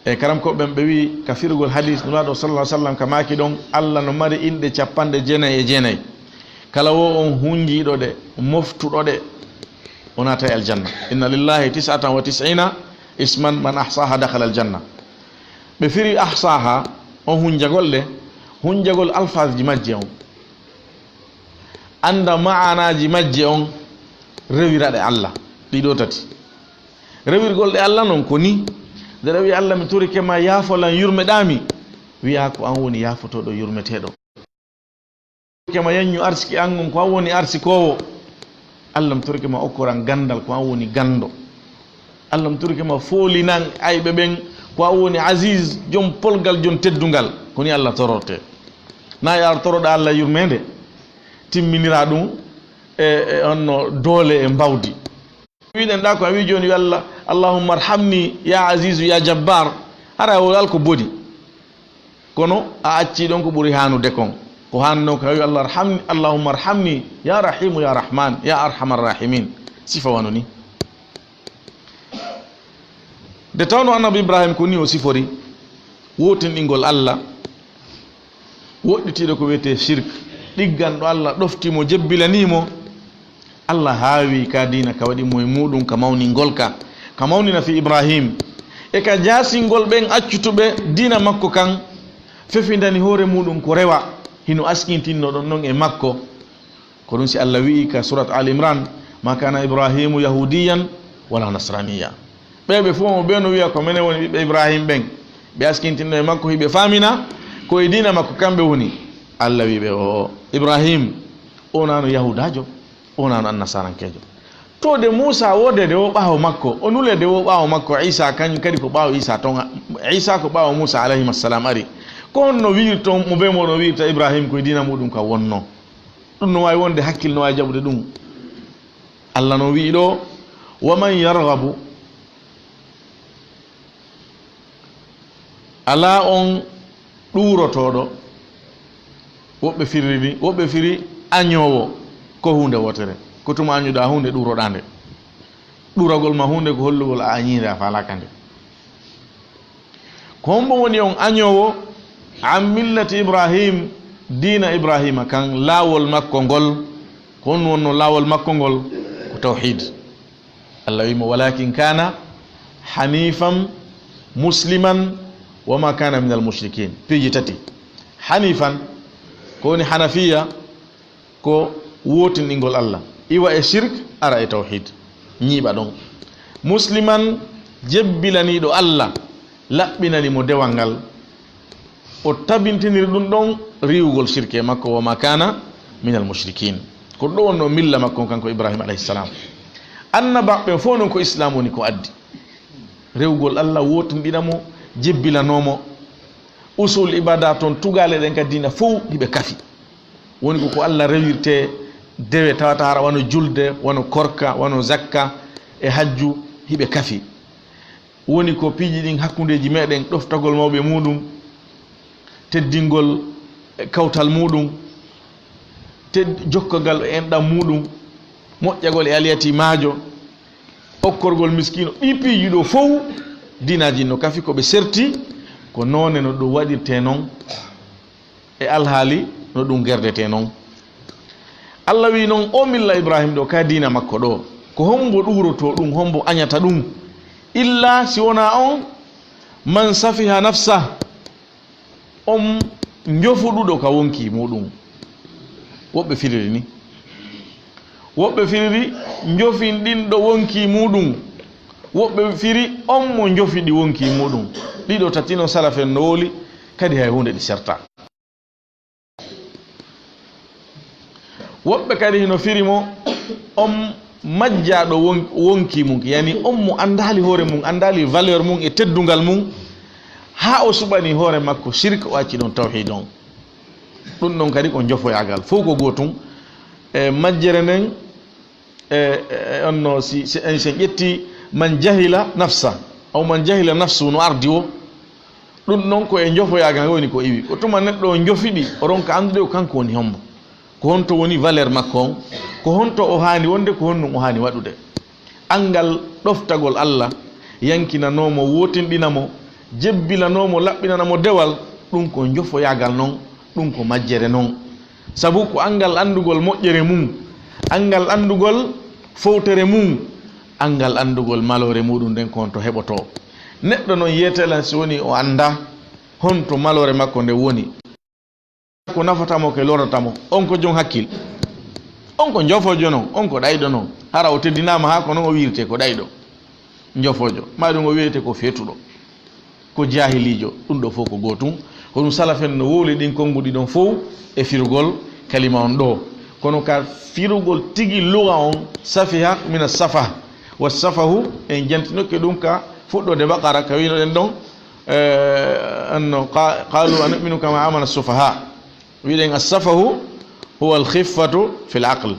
E karamkooɓe ɓen ɓe wi'i ka firugol hadiis Nulaaɗo sallallahu alaihi wasallam ka maaki ɗon, Allah no mari inɗe capanɗe jeenayi e jeenayi. Kala wo on hunjiiɗo ɗe, moftuɗo ɗe, o naatay aljanna. Inna lillahi tis'atan wa tis'ina isman man ahsaha dakhala aljanna. Ɓe firi ahsaha on hunjagol ɗe, hunjagol alfaazji majje on. Annda ma'anaaji majje on, rewira ɗe Allah. Ɗiɗo tati. Rewirgol ɗe Allah non ko ni, nde ɗa wi'a Allah, mi torike ma yaafo lan, yurmeɗaa mi. Wi'a ko an woni yaafotooɗo, yurmeteeɗo. Torike ma yanñu arsiki an on, ko an woni arsikoowo. Allah, mi torike ma okkoran ganndal, ko an woni ganndo. Allah, mi torike ma foolinan ayɓe ɓen, ko an woni Aziz, jom polgal, jom teddungal. Ko ni Allah tororte. Na yaar toroɗa Allah yurmeende, timminira ɗum e, e on no doole e mbawdi. Wiɗen ɗa ko a wi jooni, yo Allah, Allahumma arhamni ya Azizu ya Jabbar. Hara o alko boni. Kono a acci ɗon ko ɓuri haanude kon. Ko haanude kon, ko a wi Allah arhamni, Allahumma arhamni ya Rahimu ya Rahman ya Arhamar Rahimin. Sifa wano ni. Nde tawno Annabi Ibrahim ko ni o sifori, wotinɗingol Allah, woɗɗitiiɗo ko wiyetee shirk, ɗigganɗo Allah, ɗofti mo, jebbilanii mo, Allah haawi ka diina ka, waɗi mo e muuɗum ka mawningol ka, ka mawnina fii Ibrahim, e ka jaasingol ɓen accutuɓe diina makko kan, fefindani hoore muuɗum ko rewa, hino askintinno ɗon non e makko. Ko ɗum si Allah wi'i ka surat Al Imran, "Ma kana Ibrahimu yahudiyan wala nasraniya." Ɓe, ɓe fof mo ɓe no wi'a ko menen woni ɓiɓɓe Ibrahim ɓen. Ɓe askintinno e makko, hiɓe faamina ko e diina makko kamɓe woni. Allah wi'i ɓe, "O, o, Ibrahim, o naano Yahudajo, o naano annasarankejo." To de Muusa woodede wo ɓaawo makko, o nulede wo ɓaawo makko, Isa kañum kadi ko ɓaawo Isa ton, Isa ko ɓaawo Muusa alayhima salam ari. Ko honno wi'irton mo be moɗon wi'irta Ibrahim ko e diina muɗum ka wonno? Ɗum no waawi wonde hakkil no waawi jaɓude ɗum. Allah no wi'i ɗo, "Wa man yarghabu," alaa on ɗuurotooɗo, woɓɓe firiri, woɓɓe firi añoowo, ko huunde wootere. Ko tuma añuɗaa huunde, ɗuuroɗaa nde. Ɗuuragol ma huunde ko hollugol a añiinde, a faalaaka nde. Ko hombo woni on añoowo? An millati Ibrahim, diina Ibrahima kan, laawol makko ngol. Ko honno wonno laawol makko ngol? Ko tawhiid. Allah wi mo, "Walakin kana hanifan musliman wa ma kana minal mushrikin." Piiji tati. Hanifan, ko woni hanafiya, ko wootinɗingol Allah, iwa e shirk, ara e tawhid, ñiiɓa ɗon. Musliman, jebbilaniiɗo Allah, laɓɓinani mo dewal ngal, o tabintiniri ɗum ɗon riiwugol shirke makko, wa ma kana minal mushrikin. Ko ɗo wonno milla makko on, kanko Ibrahim alayhi salam. Annabaɓe fof noon ko Islam woni ko addi. Rewugol Allah, wootinɗina mo, jebbilanomo. Usul ibadat on, tugaale ɗen ka diina fof hiɓe kafi. Woni ko, ko Allah rewirte dewe tawata hara wano julde, wano korka, wano zakka e hajju, hiɓe kafi. Woni ko piiji ɗin hakkundeeji meɗen, ɗoftagol mawɓe muɗum, teddingol e kawtal muɗum, ted-, jokkagal e enɗam muɗum, moƴƴagol e aliyati maajo, okkorgol miskino, ɗi piiji ɗo fow, diinaaji no kafi ko ɓe serti, ko noone no ɗum waɗirte noon, e alhaali no ɗum gerdete noon. Allah wi noon, o milla Ibrahim ɗo, ka diina makko ɗo, ko hombo ɗuuroto ɗum, hombo añata ɗum? Illa si wona on, man safiha nafsa, on njofuɗuɗo ka wonki muɗum. Woɓɓe firiri ni. Woɓɓe firiri njofinɗinɗo wonki muɗum. Woɓɓe firi on mo njofiɗi wonki muɗum. Ɗiɗo tati no salafen no woli, kadi hay huunde ɗi serta. Woɓɓe kadi hino firi mo on majjaaɗo won-, wonki mum, yani on mo anndaali hoore mum, anndaali valeur mum e teddungal mum, haa o suɓani hoore makko shirk, o acci ɗon tawhid on. Ɗum ɗon kadi ko njofoyaagal, fof ko gootum. E majjere nden, e, e, on no si, si, en, si en ƴetti man jahila nafsa, aw man jahila nafsu no ardi o, ɗum ɗon ko e njofoyaagal ngal woni ko iwi. Ko tuma neɗɗo o njofiɗi, o ronka anndude ko kanko woni hombo, ko honto woni valeur makko on, ko honto o haani wonde, ko honɗum o haani waɗude. Anngal ɗoftagol Allah, yankinanoo mo, wootinɗina mo, jebbilanoo mo, laɓɓinana mo dewal, ɗum ko njofoyaagal non, ɗum ko majjere non. Sabu ko anngal anndugol moƴƴere mum, anngal anndugol fowtere mum, anngal anndugol maloore muɗum nden ko honto heɓotoo. Neɗɗo non yeetelan si woni o anndaa honto maloore makko nde woni. Ko nafata mo, ko lorata mo. On ko jom hakkil. On ko njofoojo non, on ko ɗayɗo non. Hara o teddinaama haa ko non o wiirte ko ɗayɗo. Njofoojo. Maa ɗum o wiyete ko feetuɗo. Ko jaahiliijo. Ɗum ɗo fof ko gootum. Ko ɗum salafen no wowli ɗin konnguɗi ɗon fof e firugol kalima on ɗo. Kono ka firugol tigi luga on, safiha mina safah. Wa safahu, en jantinoke ɗum ka fuɗɗode Baqara, ka winoɗen ɗon, eh, anno, qa-, qalu anu'minu kama amana sufaha. Wiɗen as-safahu huwa al-khiffatu fil aql.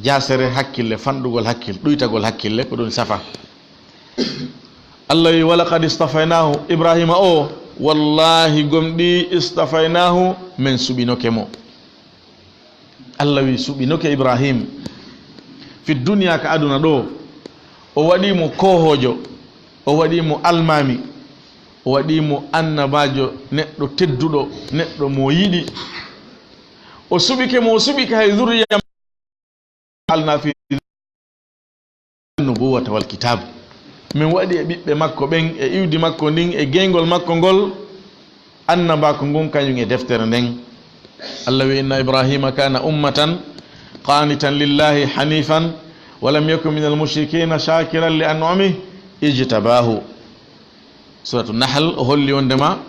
Jaasere hakkille, fanɗugol hakkille, ɗuytagol hakkille, ko ɗum safa. Allah wi, "Walaqad istafaynahu", Ibrahima o, wallahi gomɗi, "istafaynahu", men suɓinoke mo. Allah wi, "Suɓinoke Ibrahim, fi dunya", ka aduna ɗo, o waɗi mo koohoojo, o waɗi mo almaami, o waɗi mo annabaajo, neɗɗo tedduɗo, neɗɗo mo yiɗi. O suɓike mo, o suɓike hay zurriya alna fi nubuwata wal kitab. Min waɗi e ɓiɓɓe makko ɓen, e iwdi makko ndin, e geyngol makko ngol, annabaaku ngun kañum e deftere nden. Allah wi, "Inna Ibrahima kana ummatan qanitan lillahi hanifan wa lam yakun minal mushrikina shakiran li an'amihi ijtabahu." Suratu Nahl, o holli wondema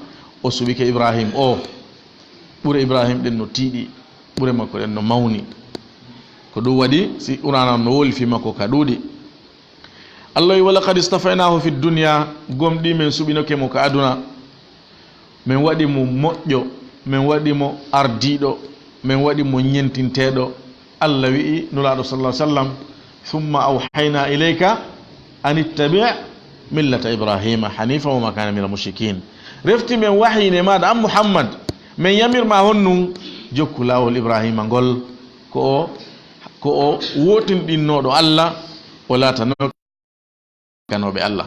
o suɓike Ibrahim o. Ɓure Ibrahim ɗen no tiiɗi, ɓure makko ɗen no mawni. Ko ɗum waɗi si Qur'aana on no woli fii makko ka ɗuuɗi. Allah wi, "Walaqad istafaynahu fi dunya", gomɗi men suɓinoke mo ka aduna. Men waɗi mo moƴƴo, men waɗi mo ardiiɗo, men waɗi mo ñentinteeɗo. Allah wi'i Nulaaɗo sallallahu alaihi wasallam, "Thumma awhayna ilayka an ittabi' millata Ibrahima hanifan wa ma kana minal mushrikin." Refti men wahyine maaɗa, an Muhammad, men yamir ma honɗum, jokku laawol Ibrahima ngol, ko o, ko o wootinɗinnooɗo Allah, o laatano kanooɓe Allah.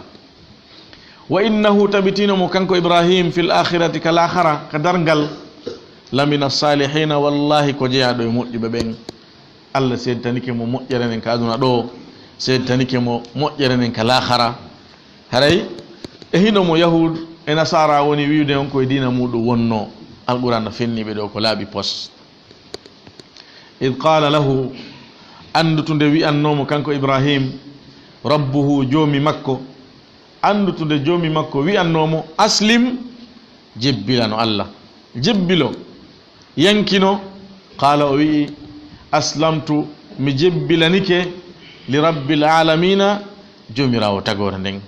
"Wa innahu", tabitino mo kanko Ibrahim, "fil akhirati", ka laakhara, ka darngal, "lamina salihina", wallahi ko jeyaaɗo e moƴƴuɓe ɓen. Allah seedtanike mo moƴƴere nden ka aduna ɗo. Seedtanike mo moƴƴere nden ka laahara. Haray e hino mo Yahuud e Nasaara woni wi'ude on ko e diina muuɗum wonnoo. Alqur'aana fenni ɓe ɗoo ko laaɓi pos. Id qaala lahu, anndutunde wi'annoo mo kanko Ibraahiim, rabbuhu, joomi makko, anndutunde joomi makko wi'annoo mo, aslim, jebbilano Allah, jebbilo, yankino, qaala, o wi'i, aslamtu, mi jebbilanike, li rabbil aalamiina, joomiraawo tagoore nden.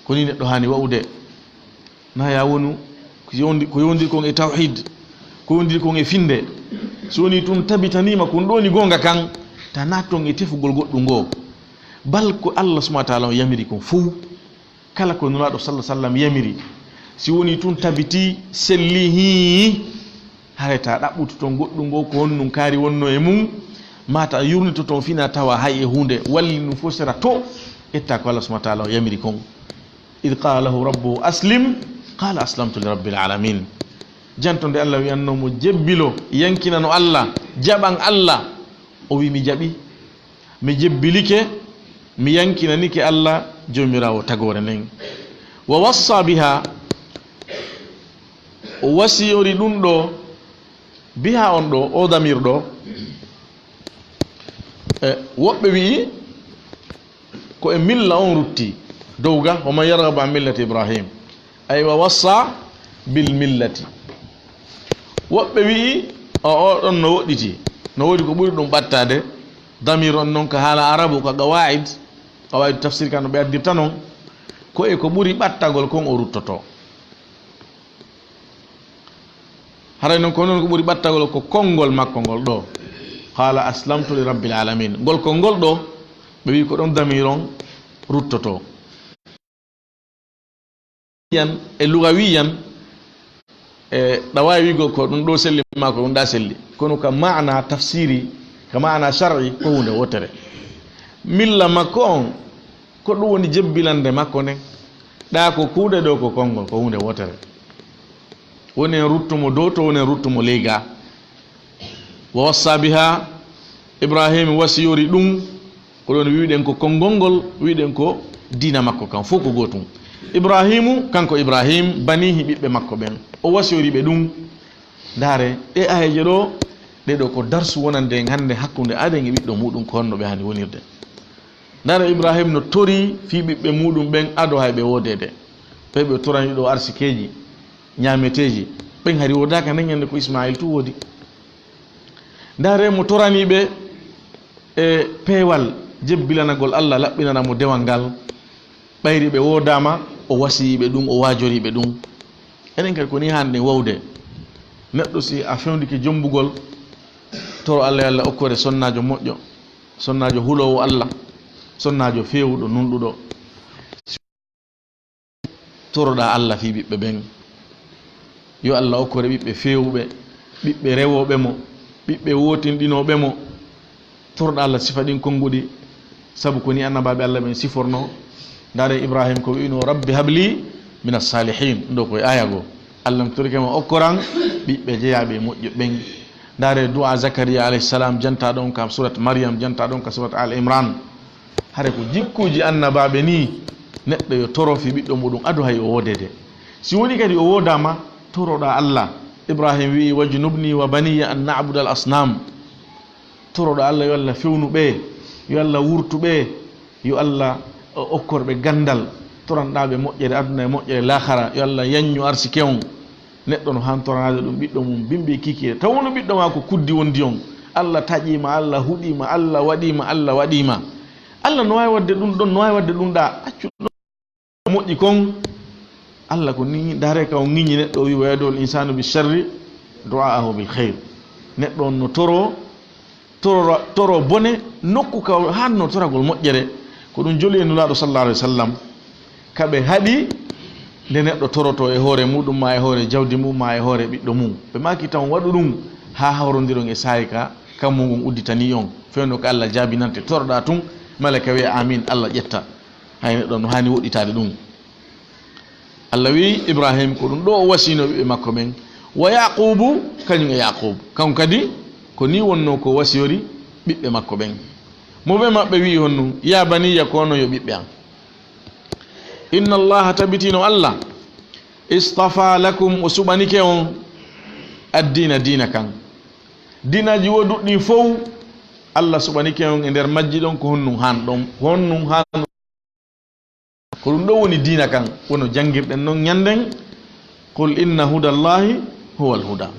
Ko nii neɗɗo haani wa'ude. Na ya wonu ko yowndi-, ko yowndiri kon e tawhiid, ko yowndiri kon e finnde. Si woni tun tabitaniima kon ɗoo ni goonga kan, ta naat ton e tefugol goɗɗum ngoo. Bal ko Allah subhaanahu wa ta'aala on yamiri kon fow. Kala ko Nulaaɗo sallallaahu alayhi wa sallam yamiri, si woni tun tabitii, sellii, hii, haray ta ɗaɓɓutu ton goɗɗum ngoo ko honɗum kaari wonnoo e mun, maa ta yurnito ton fina tawa hay e huunde, walli ɗum fof sera to, ƴetta ko Allah subhaanahu wa ta'aala on yamiri kon. Id qaala lahu rabbuhu aslim, qaala aslamtu li rabbil aalamiin. Janto nde Allah wi'annoo mo jebbilo, yankinano Allah, jaɓan Allah, o wi'i mi jaɓi. Mi jebbilike, mi yankinanike Allah Joomiraawo tagoore nden. Wa wassa biha, o wasiyori ɗum ɗoo, biha on ɗoo, o damir ɗoo. E, woɓɓe wi'i ko e milla on rutti, dow ga, wa man yarghabu an millati Ibrahim. Aywa, wassa bil millati. Woɓɓe wi'i, o, o ɗon no woɗɗiti. No woodi ko ɓuri ɗum ɓattaade. Damir on non ka haala arabu, ka qawaid, qawaid tafsir ka no ɓe addirta non. Ko e ko ɓuri ɓattagol kon o ruttoto. Haray non ko non ko ɓuri ɓattagol ko konngol makko ngol ɗoo. Qala aslamtu li rabbil alamin. Ngol konngol ɗoo, ɓe wi'i ko ɗon damir on ruttoto. Yan, e lugawiyan, e ɗa waawi wi'ugol ko ɗum ɗoo selli maa ko ɗum ɗaa selli. Kono ka maana tafsiri, ka maana shar'i, ko huunde wootere. Milla makko on, ko ɗum woni jebbilande makko nden. Ɗaa ko kuuɗe, ɗoo ko konngol, ko huunde wootere. Woni en ruttu mo dow to, woni en ruttu mo ley gaa. Wa wassa biha, Ibrahim wasiyori ɗum, ko ɗon wi'uɗen ko konngol ngol, wi'uɗen ko diina makko kan, fof ko gootum. Ibrahimu, kanko Ibrahim, banihi, ɓiɓɓe makko ɓen, o wasiyori ɓe ɗum. Ndaare, ɗe aayeeje ɗoo, ɗe ɗoo ko darsu wonande en hannde hakkunde aden e ɓiɗɗo muuɗum, ko honno ɓe haani wonirde. Ndaare, Ibrahim no torii fii ɓiɓɓe muuɗum ɓen ado hay ɓe woodeede. Fay ɓe torani ɗoo arsikeeji, ñaameteeji, ɓen hari woodaaka nden ñande ko Ismaayil tun woodi. Ndaare mo toranii ɓe e peewal jebbilanagol Allah, laɓɓinana mo dewal ngal. Ɓayri ɓe woodaama, o wasiyii ɓe ɗum, o waajorii ɓe ɗum. Enen kadi ko nii haanɗen wawde. Neɗɗo si a fewndike jombugol, toro Allah yo Allah okkore sonnaajo moƴƴo, sonnaajo huloowo Allah, sonnaajo feewuɗo, nunɗuɗo. Toroɗaa Allah fii ɓiɓɓe ɓen. Yo Allah okkore ɓiɓɓe feewuɓe, ɓiɓɓe rewooɓe mo, ɓiɓɓe wootinɗinooɓe mo. Toroɗaa Allah sifa ɗin konnguɗi, sabu ko nii annabaaɓe Allah ɓen sifornoo. Ndaare Ibrahim ko wi'unoo, "Rabbi habli minas salihin." Ɗum ɗoo ko e aaya goo. Allah, mi torike ma okkoran ɓiɓɓe jeyaaɓe e moƴƴuɓe ɓen. Ndaare du'a Zakariya alayhi salam, jantaaɗo on ka surat Maryam, jantaaɗo on ka surat Al Imran. Hare ko jikkuuji annabaaɓe nii, neɗɗo yo toro fii ɓiɗɗo muuɗum ado hay o woodeede. Si woni kadi o woodaama, toroɗaa Allah. Ibrahim wi'i, "Wajnubni wa baniya an na'budal asnam." Toroɗaa Allah, yo Allah fewnu ɓe, yo Allah wurtu ɓe, yo Allah o-, okkor ɓe ganndal. Toranɗaa ɓe moƴƴere aduna e moƴƴere laahara, yo Allah yaññu arsike on. Neɗɗo no han toranaade ɗum ɓiɗɗo mum, bimbi e kiikiiɗe. Taw wonu ɓiɗɗo maa ko kuddi wondi on. Allah taƴii ma, Allah huɗii ma, Allah waɗii ma, Allah waɗii ma. Allah no waawi waɗde ɗum ɗon, no waawi waɗde ɗum ɗaa. Accu ɗum moƴƴi kon. Allah ko nii, ndaare ka o ŋiñi neɗɗo, o wi'i, "Wa yad'ul insanu bi sharri du'aahu bil khayr." Neɗɗo on no toro, toro, toro bone, nokku ka o hanno toragol moƴƴere. Ko ɗum joli e Nulaaɗo sallallahu alaihi wasallam. Ka ɓe haɗi nde neɗɗo toroto e hoore muɗum, maa e hoore jawdi mum, maa e hoore ɓiɗɗo mum. Ɓe maaki tan waɗu ɗum haa hawrondiron e saa'i ka kammu ngun udditanii on. Fewndo ko Allah jaabinante, toroɗaa tun, malaika wi'a, "Amin, Allah ƴetta." Hay neɗɗo no haani woɗɗitaade ɗum. Allah wi'i Ibrahim ko ɗum ɗoo o wasiyno ɓiɓɓe makko ɓen. Wa Yaqubu, kañum e Yaqub. Kanko kadi ko nii wonnoo ko wasiyori ɓiɓɓe makko ɓen. Mo ɓe maɓɓe wi'i honɗun? Ya baniya, ko onon yo ɓiɓɓe an. Inna Allaha, tabitino Allah, istafa lakum, o suɓanike on addina, diina kan. Diinaaji wo duɗɗin fow, Allah suɓanike on e nder majji ɗon ko honɗun han ɗon, honɗun han. Ko ɗun ɗon woni diina kan, wono janngirɗen non ɲannden, "Qul inna hudallahi huwal huda."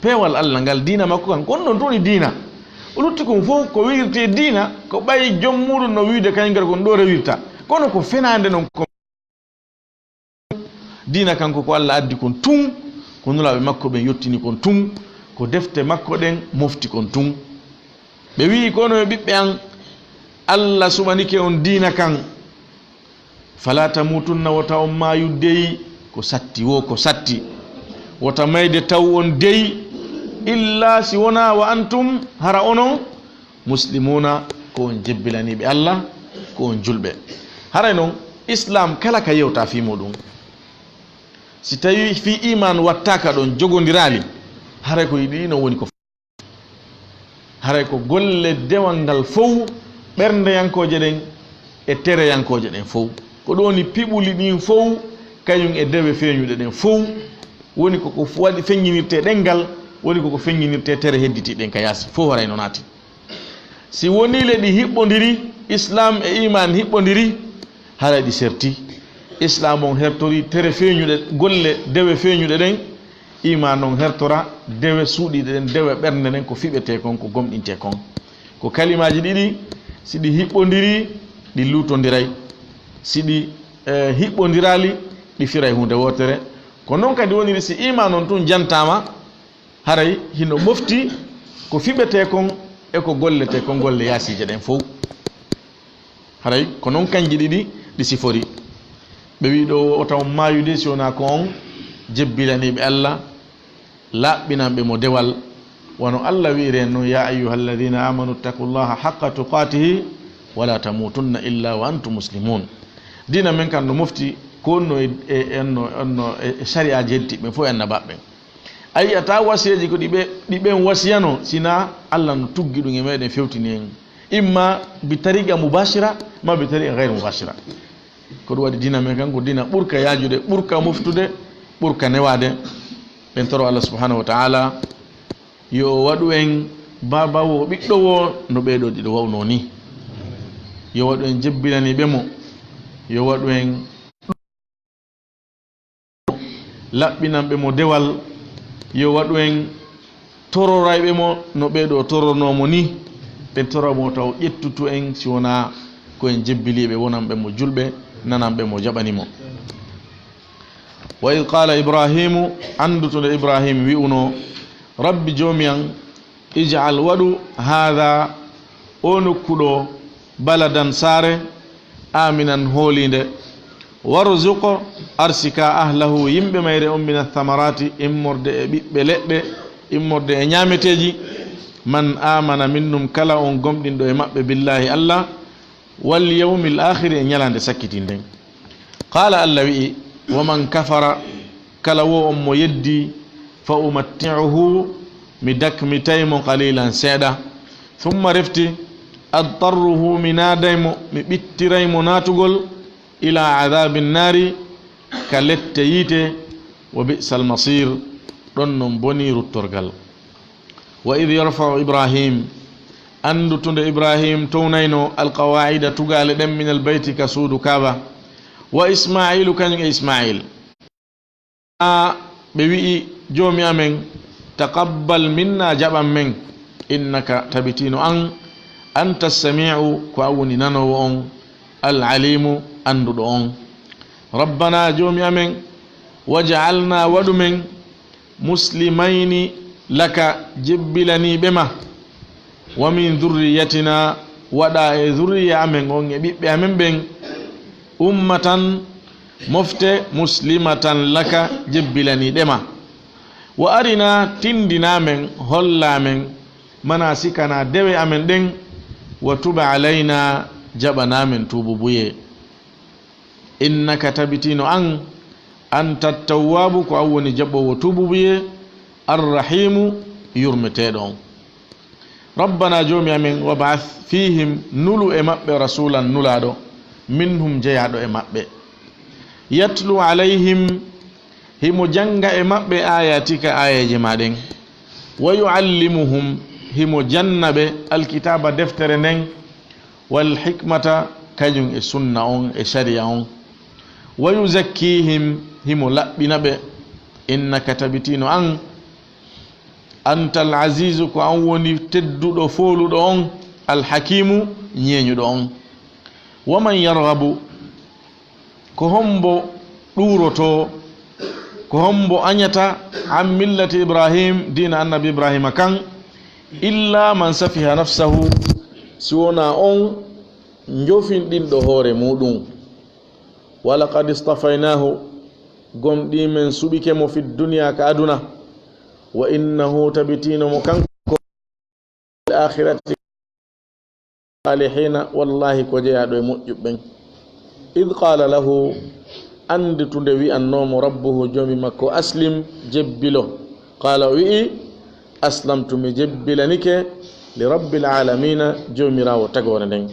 Peewal Allah ngal, diina makko kan, ko on ɗon tun woni diina. O lutti kon fow ko wi'irtee diina, ko ɓay jom muuɗun no wi'ude kaɲun kadi ko ɗun ɗoo rewirta. Kono ko fenaande non ko diina kan, ko ko Allah addi kon tun, ko Nulaaɓe makko ɓen yottini kon tun, ko defte makko ɗen mofti kon tun. Ɓe wi'i, "Ko onon yo ɓiɓɓe an, Allah suɓanike on diina kan. Fala tamutunna, wota on maayu dey, ko satti wo ko satti. Wota mayde taw on dey, illa si wonaa wa antum, hara onon, muslimuna, ko on jebbilaniiɓe Allah, ko on julɓe." Haray non, Islam kala ka yewta fii muuɗun. Si tawii fii iman wattaaka ɗon, jogondiraali, haray ko yiɗi non woni ko Haray ko golle dewal ngal fow, ɓerndeyankooje ɗen e tereyankooje ɗen fow. Ko ɗun woni piɓuli ɗin fow, kaɲun e dewe feeɲuɗe ɗen fow. Woni ko ko f-, waɗi feɲɲinirtee ɗenngal, woni ko ko feɲɲinirtee tere hedditiiɗe ɗen ka yaasi. Fow haray no naati. Si wonii le ɗi hiɓɓondiri, Islam e iman hiɓɓondiri, haray ɗi serti. Islam on hertori tere feeɲuɗe, golle dewe feeɲuɗe ɗen, iman on hertora dewe suuɗiiɗe ɗen, dewe ɓernde nden, ko fiɓetee kon, ko gomɗintee kon. Ko kalimaaji ɗiɗi, si ɗi hiɓɓondirii, ɗi luutondiray. Si ɗi, eh, hiɓɓondiraali, ɗi firay huunde wootere. Ko non kadi woniri si iman on tun jantaama, haray hino mofti ko fiɓetee kon e ko golletee kon, golle yaasiije ɗen fow. Haray ko non kanji ɗiɗi ɗi sifori. Ɓe wi'i ɗoo, wota on maayu dey si wonaa ko on jebbilaniiɓe Allah, laaɓɓinanɓe mo dewal. Wano Allah wi'iri en non, "Ya ayyuhalladhina amanu ittaqullaha haqqa tuqatihi wala tamutunna illa wa antum muslimun." Diina men kan no mofti ko wonno e, e, enno, enno e, e sari'aaji hedditiiɓe ɓen fow e annabaaɓe ɓen. A yi'ataa wasiyeeji ko ɗi ɓe, ɗi ɓen wasiyano, sinaa Allah no tuggi ɗun e meɗen, fewtini en. Imma bi tariqa mubashira, ma bi tariqa ghayr mubashira. Ko ɗun waɗi diina men kan ko diina ɓurka yaajude, ɓurka moftude, ɓurka newaade. Ɓen toro Allah subhanahu wa ta'ala yo o waɗu en baaba wo, ɓiɗɗo wo, no ɓee ɗoo ɗiɗo wa'unoo nii. Yo waɗu en jebbilaniiɓe mo. Yo waɗu en laɓɓinanɓe mo dewal, yo waɗu en tororayɓe mo no ɓee ɗoo toronoo mo nii. Ɓen toro mo taw ƴettutu en si wonaa ko en jebbiliiɓe, wonanɓe mo julɓe, nananɓe mo, jaɓani mo. Wa id qala Ibrahimu, anndu to nde Ibrahim wi'unoo, "Rabbi, Joomi an, ij'al, waɗu, haadha, oo nokku ɗoo, baladan, saare, aaminan, hooliinde, warzuq, arsika, ahlahu, yimɓe mayre on, mina thamaraati, immorde e ɓiɓɓe leɗɗe, immorde e ɲaameteeji, man aamana minnum, kala on gomɗinɗo e maɓɓe, billaahi, Allah, wal yawmil aakhiri, e ɲalaande sakkitiinde nden." Qaala, Allah wi'i, "Wa man kafara, kala wo on mo yeddi, fa umatti'uhu, mi dakmitay mo qalilan, seeɗa. Thumma, refti, adtarruhu, mi naaday mo, mi ɓittiray mo naatugol, ila adhaabin naari, ka lette yiite, wa bi'sal masiir, ɗon non bonii ruttorgal." Wa id yarfa'u Ibrahim, anndu to nde Ibrahim townaynoo, alqawaa'ida, tugaale ɗen, minal bayti, ka suudu Kaaba, wa Ismaa'iilu, kaɲum e Ismaa'iil. Ɓe wi'i, "Joomi amen, taqabbal minna, jaɓan men, innaka, tabitino an, anta samii'u, ko an woni nanoowo on, al aliimu, annduɗo on. Rabbana, Joomi amen, waj'alna, waɗu men, muslimayni laka, jebbilaniiɓe ma, wa min dhurriyyatina, waɗa e dhurriya amen on e ɓiɓɓe amen ɓen, ummatan, mofte, muslimatan laka, jebbilaniiɗe ma, wa arina, tindina men, holla men, manasikana, dewe amen ɗen, wa tub alayna, jaɓana men tuububuyee. Innaka, tabitino an, anta tawwaabu, ko an woni jaɓoowo tuububuyee, arrahiimu, yurmeteeɗo on." Rabbana, Joomi amen, wab'ath fiihim, nulu e maɓɓe, rasuulan, nulaaɗo, minhum, jeyaaɗo e maɓɓe. Yatlu alayhim, himo jannga e maɓɓe, aayaatika, aayeeje maa ɗen. Wa yu'allimuhum, himo janna ɓe, alkitaaba, deftere nden, wal hikmata, kañum e sunna on, e shari'a on. Wa yuzakkihim, himo laɓɓina ɓe. Innaka, tabitino an, antal azizu, ko an woni tedduɗo, fooluɗo on, alhakimu, ñeeñuɗo on. Wa man yarghabu, ko hombo ɗuurotoo, ko hombo añata, an millati Ibrahim, diina annabi Ibrahima kan, illa man safiha nafsahu, si wonaa on njofinɗinɗo hoore muuɗum. Wa laqad istafaynaahu, gomɗii men suɓike mo, fi duniya, ka aduna. Wa innahu, tabitino mo kanko, fil akhirati, salihina, wallahi ko jeyaaɗo e moƴƴuɓe ɓen. Id qala lahu, anditu nde wi'annoo mo rabbuhu, Joomi makko, aslim, jebbilo. Qala, o wi'i, aslamtu, mi jebbilanike, li rabbil alamina, Joomiraawo tagoore nden.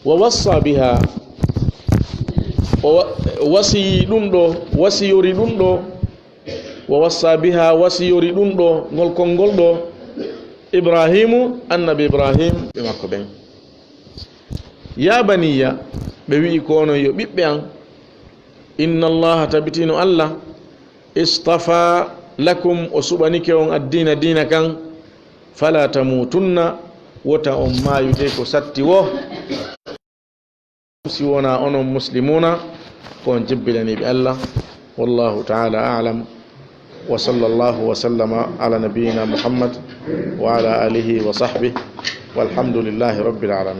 Wa wassa biha, o wa-, wasiyii ɗum ɗo, wasiyori ɗum ɗo, wa wassa biha, wasiyori ɗum ɗo, ngol konngol ɗo, Ibrahiimu, annabi Ibrahim, ɓe makko ɓen. Ya baniya, ɓe wi'i ko onon yo ɓiɓɓe an, inna Allaha, tabitino Allah, istafa lakum, o suɓanike on, addiina, diina kan, fala tamutunna, wota on maayude ko satti wo, si wona onon muslimuna, ko on jebbilaniiɓe Allah. Wallahu ta'ala a'lam. Wa sallallahu wa sallama ala nabiyyina Muhammad wa ala alihi wa sahbihi. Walhamdulillahi rabbil alamin.